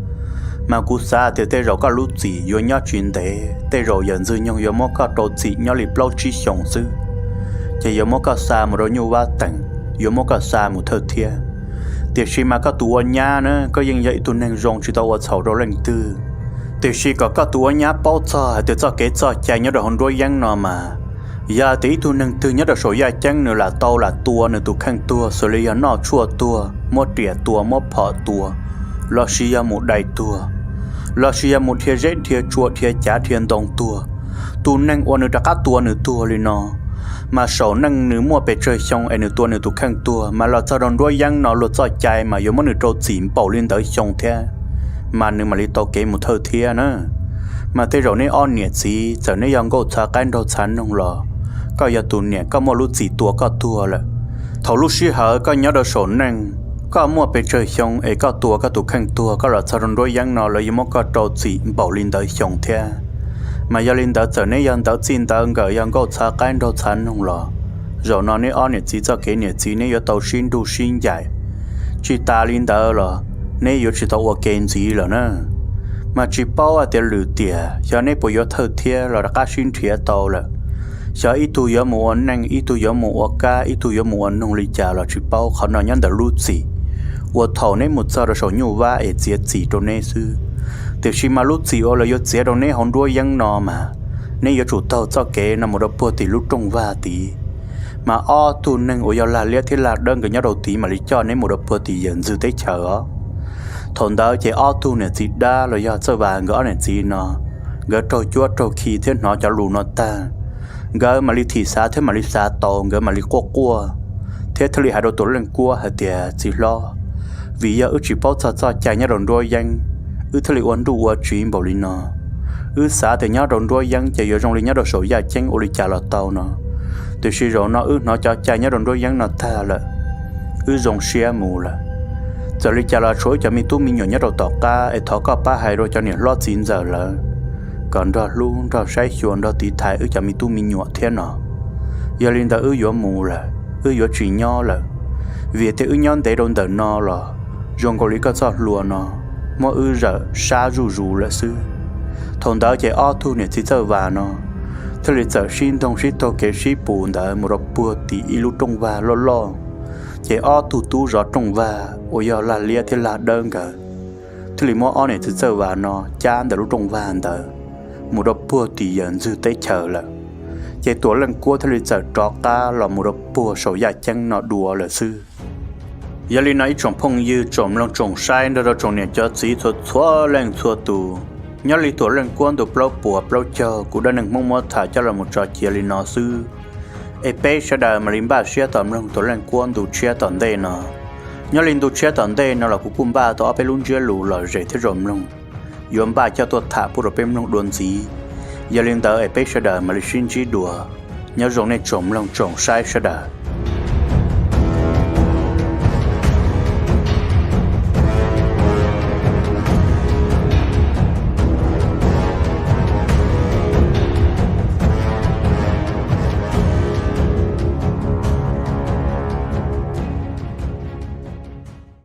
Mas kuv xav tias tej zaum koj lub txim yuav nyob tsis ntev, tej zaum yawm ntxwg nyoog yuav muab koj rau txim nyob li plaub tsib xyoos xwb, ces yuav muab koj xa mus rau nyuj vab teem, yuav muab koj xa mus thawj thiab. Tiam sis mas koj tus ua nyab na, koj yeej yog ib tug neeg zoo tsis tau ua txhaum rau leej twg. Tiam sis kom koj tus ua nyab paub txog hais tias txoj kev txoj cai nyob rau hauv nruab yeeb no mas, yog tias ib tug neeg twg nyob rau saum yaj ceeb nws lam tau lam tua nws tus kheej tuag, xws li yog noj tshuaj tuag, muab riam tua, muab phom tua, los sis yog mus dai tuag, los sis yog mus dhia zeb dhia tsua dhia cav dhia ntoo tuag, tus neeg uas nws rov qab tua nws tuag li no, mas saum neej nws muaj pes tsawg xyoo es nws tua nws tus kheej tuag, mas los txog rau nruab yeeb no luag txoj cai mas yuav muab nws rau txim npaum li ntawd xyoo thiab, mas nws mam li tau kev mus thawj thiab na. Mas tej zaum neb ob niam txiv txawm neb yog nkauj txhav qaib nraug txhav noog los, koj yog tus niam koj muaj lub txim tua koj tuag lawm. Thaum lub sij hawm koj nyob rau saum neej, koj muaj pes tsawg xyoo es koj tua koj tus kheej tuag, koj los txog rau nruab yeeb no lawv yuav muab koj rau txim npaum li ntawd xyoo thiab. Mas yog li ntawd txawm neb yog ntawv txij ntawv nkawm yog nkauj txhav qaib nraug txhav noog los, zaum no neb ob niam txiv txoj kev niam txiv neb yuav tau sib nrug sib ncaim. Tsis tas li ntawd los neb yuav tsis tau ua ke ntxiv lawm na. Mas tsis paub hais tias lwm tiam xyov neb puas yuav thawj thiab los rov qab sib nrhiav tau lawm. Xyov ib tug yuav mus ua neej, ib tug yuav mus ua kab, ib tug yuav mus ua noog li cas los tsis paub, qhov no nyob ntawm lub txim uas thaum neb mus txog rau saum nyuj vab es txiav txim rau neb xwb. Tiam sis mas lub txim uas lawv yuav txiav rau neb hauv nruab yeeb no mas, neb yuav tsum taug txoj kev no mus rau puag tim lub rooj vag tid. Mas ob tug neeg uas yog lag liab thiab lag dawb nkawd nyob rau tid mam li coj neb mus rau puag tim yawm ntxwg teb chaws os. Thaum ntawd ces ob tug niam txiv dab los yog Txawj Vas nkawd ob niam txiv no, nkawd raug cuab raug khi thiab hnov cov lus no tag, nkawd mam li thim xav thiab mam li xav tau, nkawd mam li quaj quaj, thiab thiaj li hais rau Tuam Leej Kuab hais tias, txiv hlob, vim yog wb tsis paub txog txoj cai nyob rau nruab yeeb, wb thiaj li ua nruj ua tsiv npaum li no. Wb xav tias nyob rau nruab yeeb ces yuav zoo li nyob rau saum yaj ceeb ua li cas los tau no, tiam sis zaum no wb hnov cov cai nyob rau nruab yeeb no tag lawm, wb zoo siab mus lawm. Txawm li cas los tshuav wb cov me tub me nyuam nyob rau tom qab es thov koj pab hais rau cov niam hlob txiv ntxawm lawv kom nrog hlub nrog saib xyuas nrog tiv thaiv wb cov me tub me nyuam thiab no. Yog li ntawd wb yuav mus lawm, wb yuav tsis nyob lawm, vim tias wb nyob ntev rau ntawm no los zoo nkaus li koj txoj hlua no muab wb zawm sab zuj zus lawm xwb. Thaum ntawd ces ob tug niam txiv Txawj Vas no thiaj li txawm sib ntoog sib taug kev sib pus ntawd mus rau puag tim ib lub rooj vag loj loj. Ces ob tug tub zov rooj vag uas yog Lag Liab thiab Lag Dawb nkawd thiaj li muab ob niam txiv Txawj Vas no cab ntawm lub rooj vag ntawd mus rau puag tim yawm ntxwg teb chaws lawm. Ces Tuam Leej Kuab thiaj li txawm rov qab los mus rau puag saum yaj ceeb no dua lawm xwb. Yog li no ib tsoom phooj ywg tsoom mloog tsoom saib nrog rau tsoom niam cov txiv txhua txhua leej txhua tus, nyob li Tuam Leej Kuab ntu plaub puas plaub caug kuv dab neeg Hmoob muab tham coj los mus tso cia li no xwb. Es peb sawv daws mam li npaj siab tos mloog Tuam Leej Kuab ntu tshiab tom ntej no. Nyob li ntu tshiab tom ntej no los kuv kuj npaj tau ob peb lub ntsiab lus lom zem thiab zoo mloog, yuav npaj coj tuaj tham pub rau peb mloog dua ntxiv. Yog li ntawd es peb sawv daws mam li sib ntsib dua. Nyob zoo nej tsoom mloog tsoom saib sawv daws.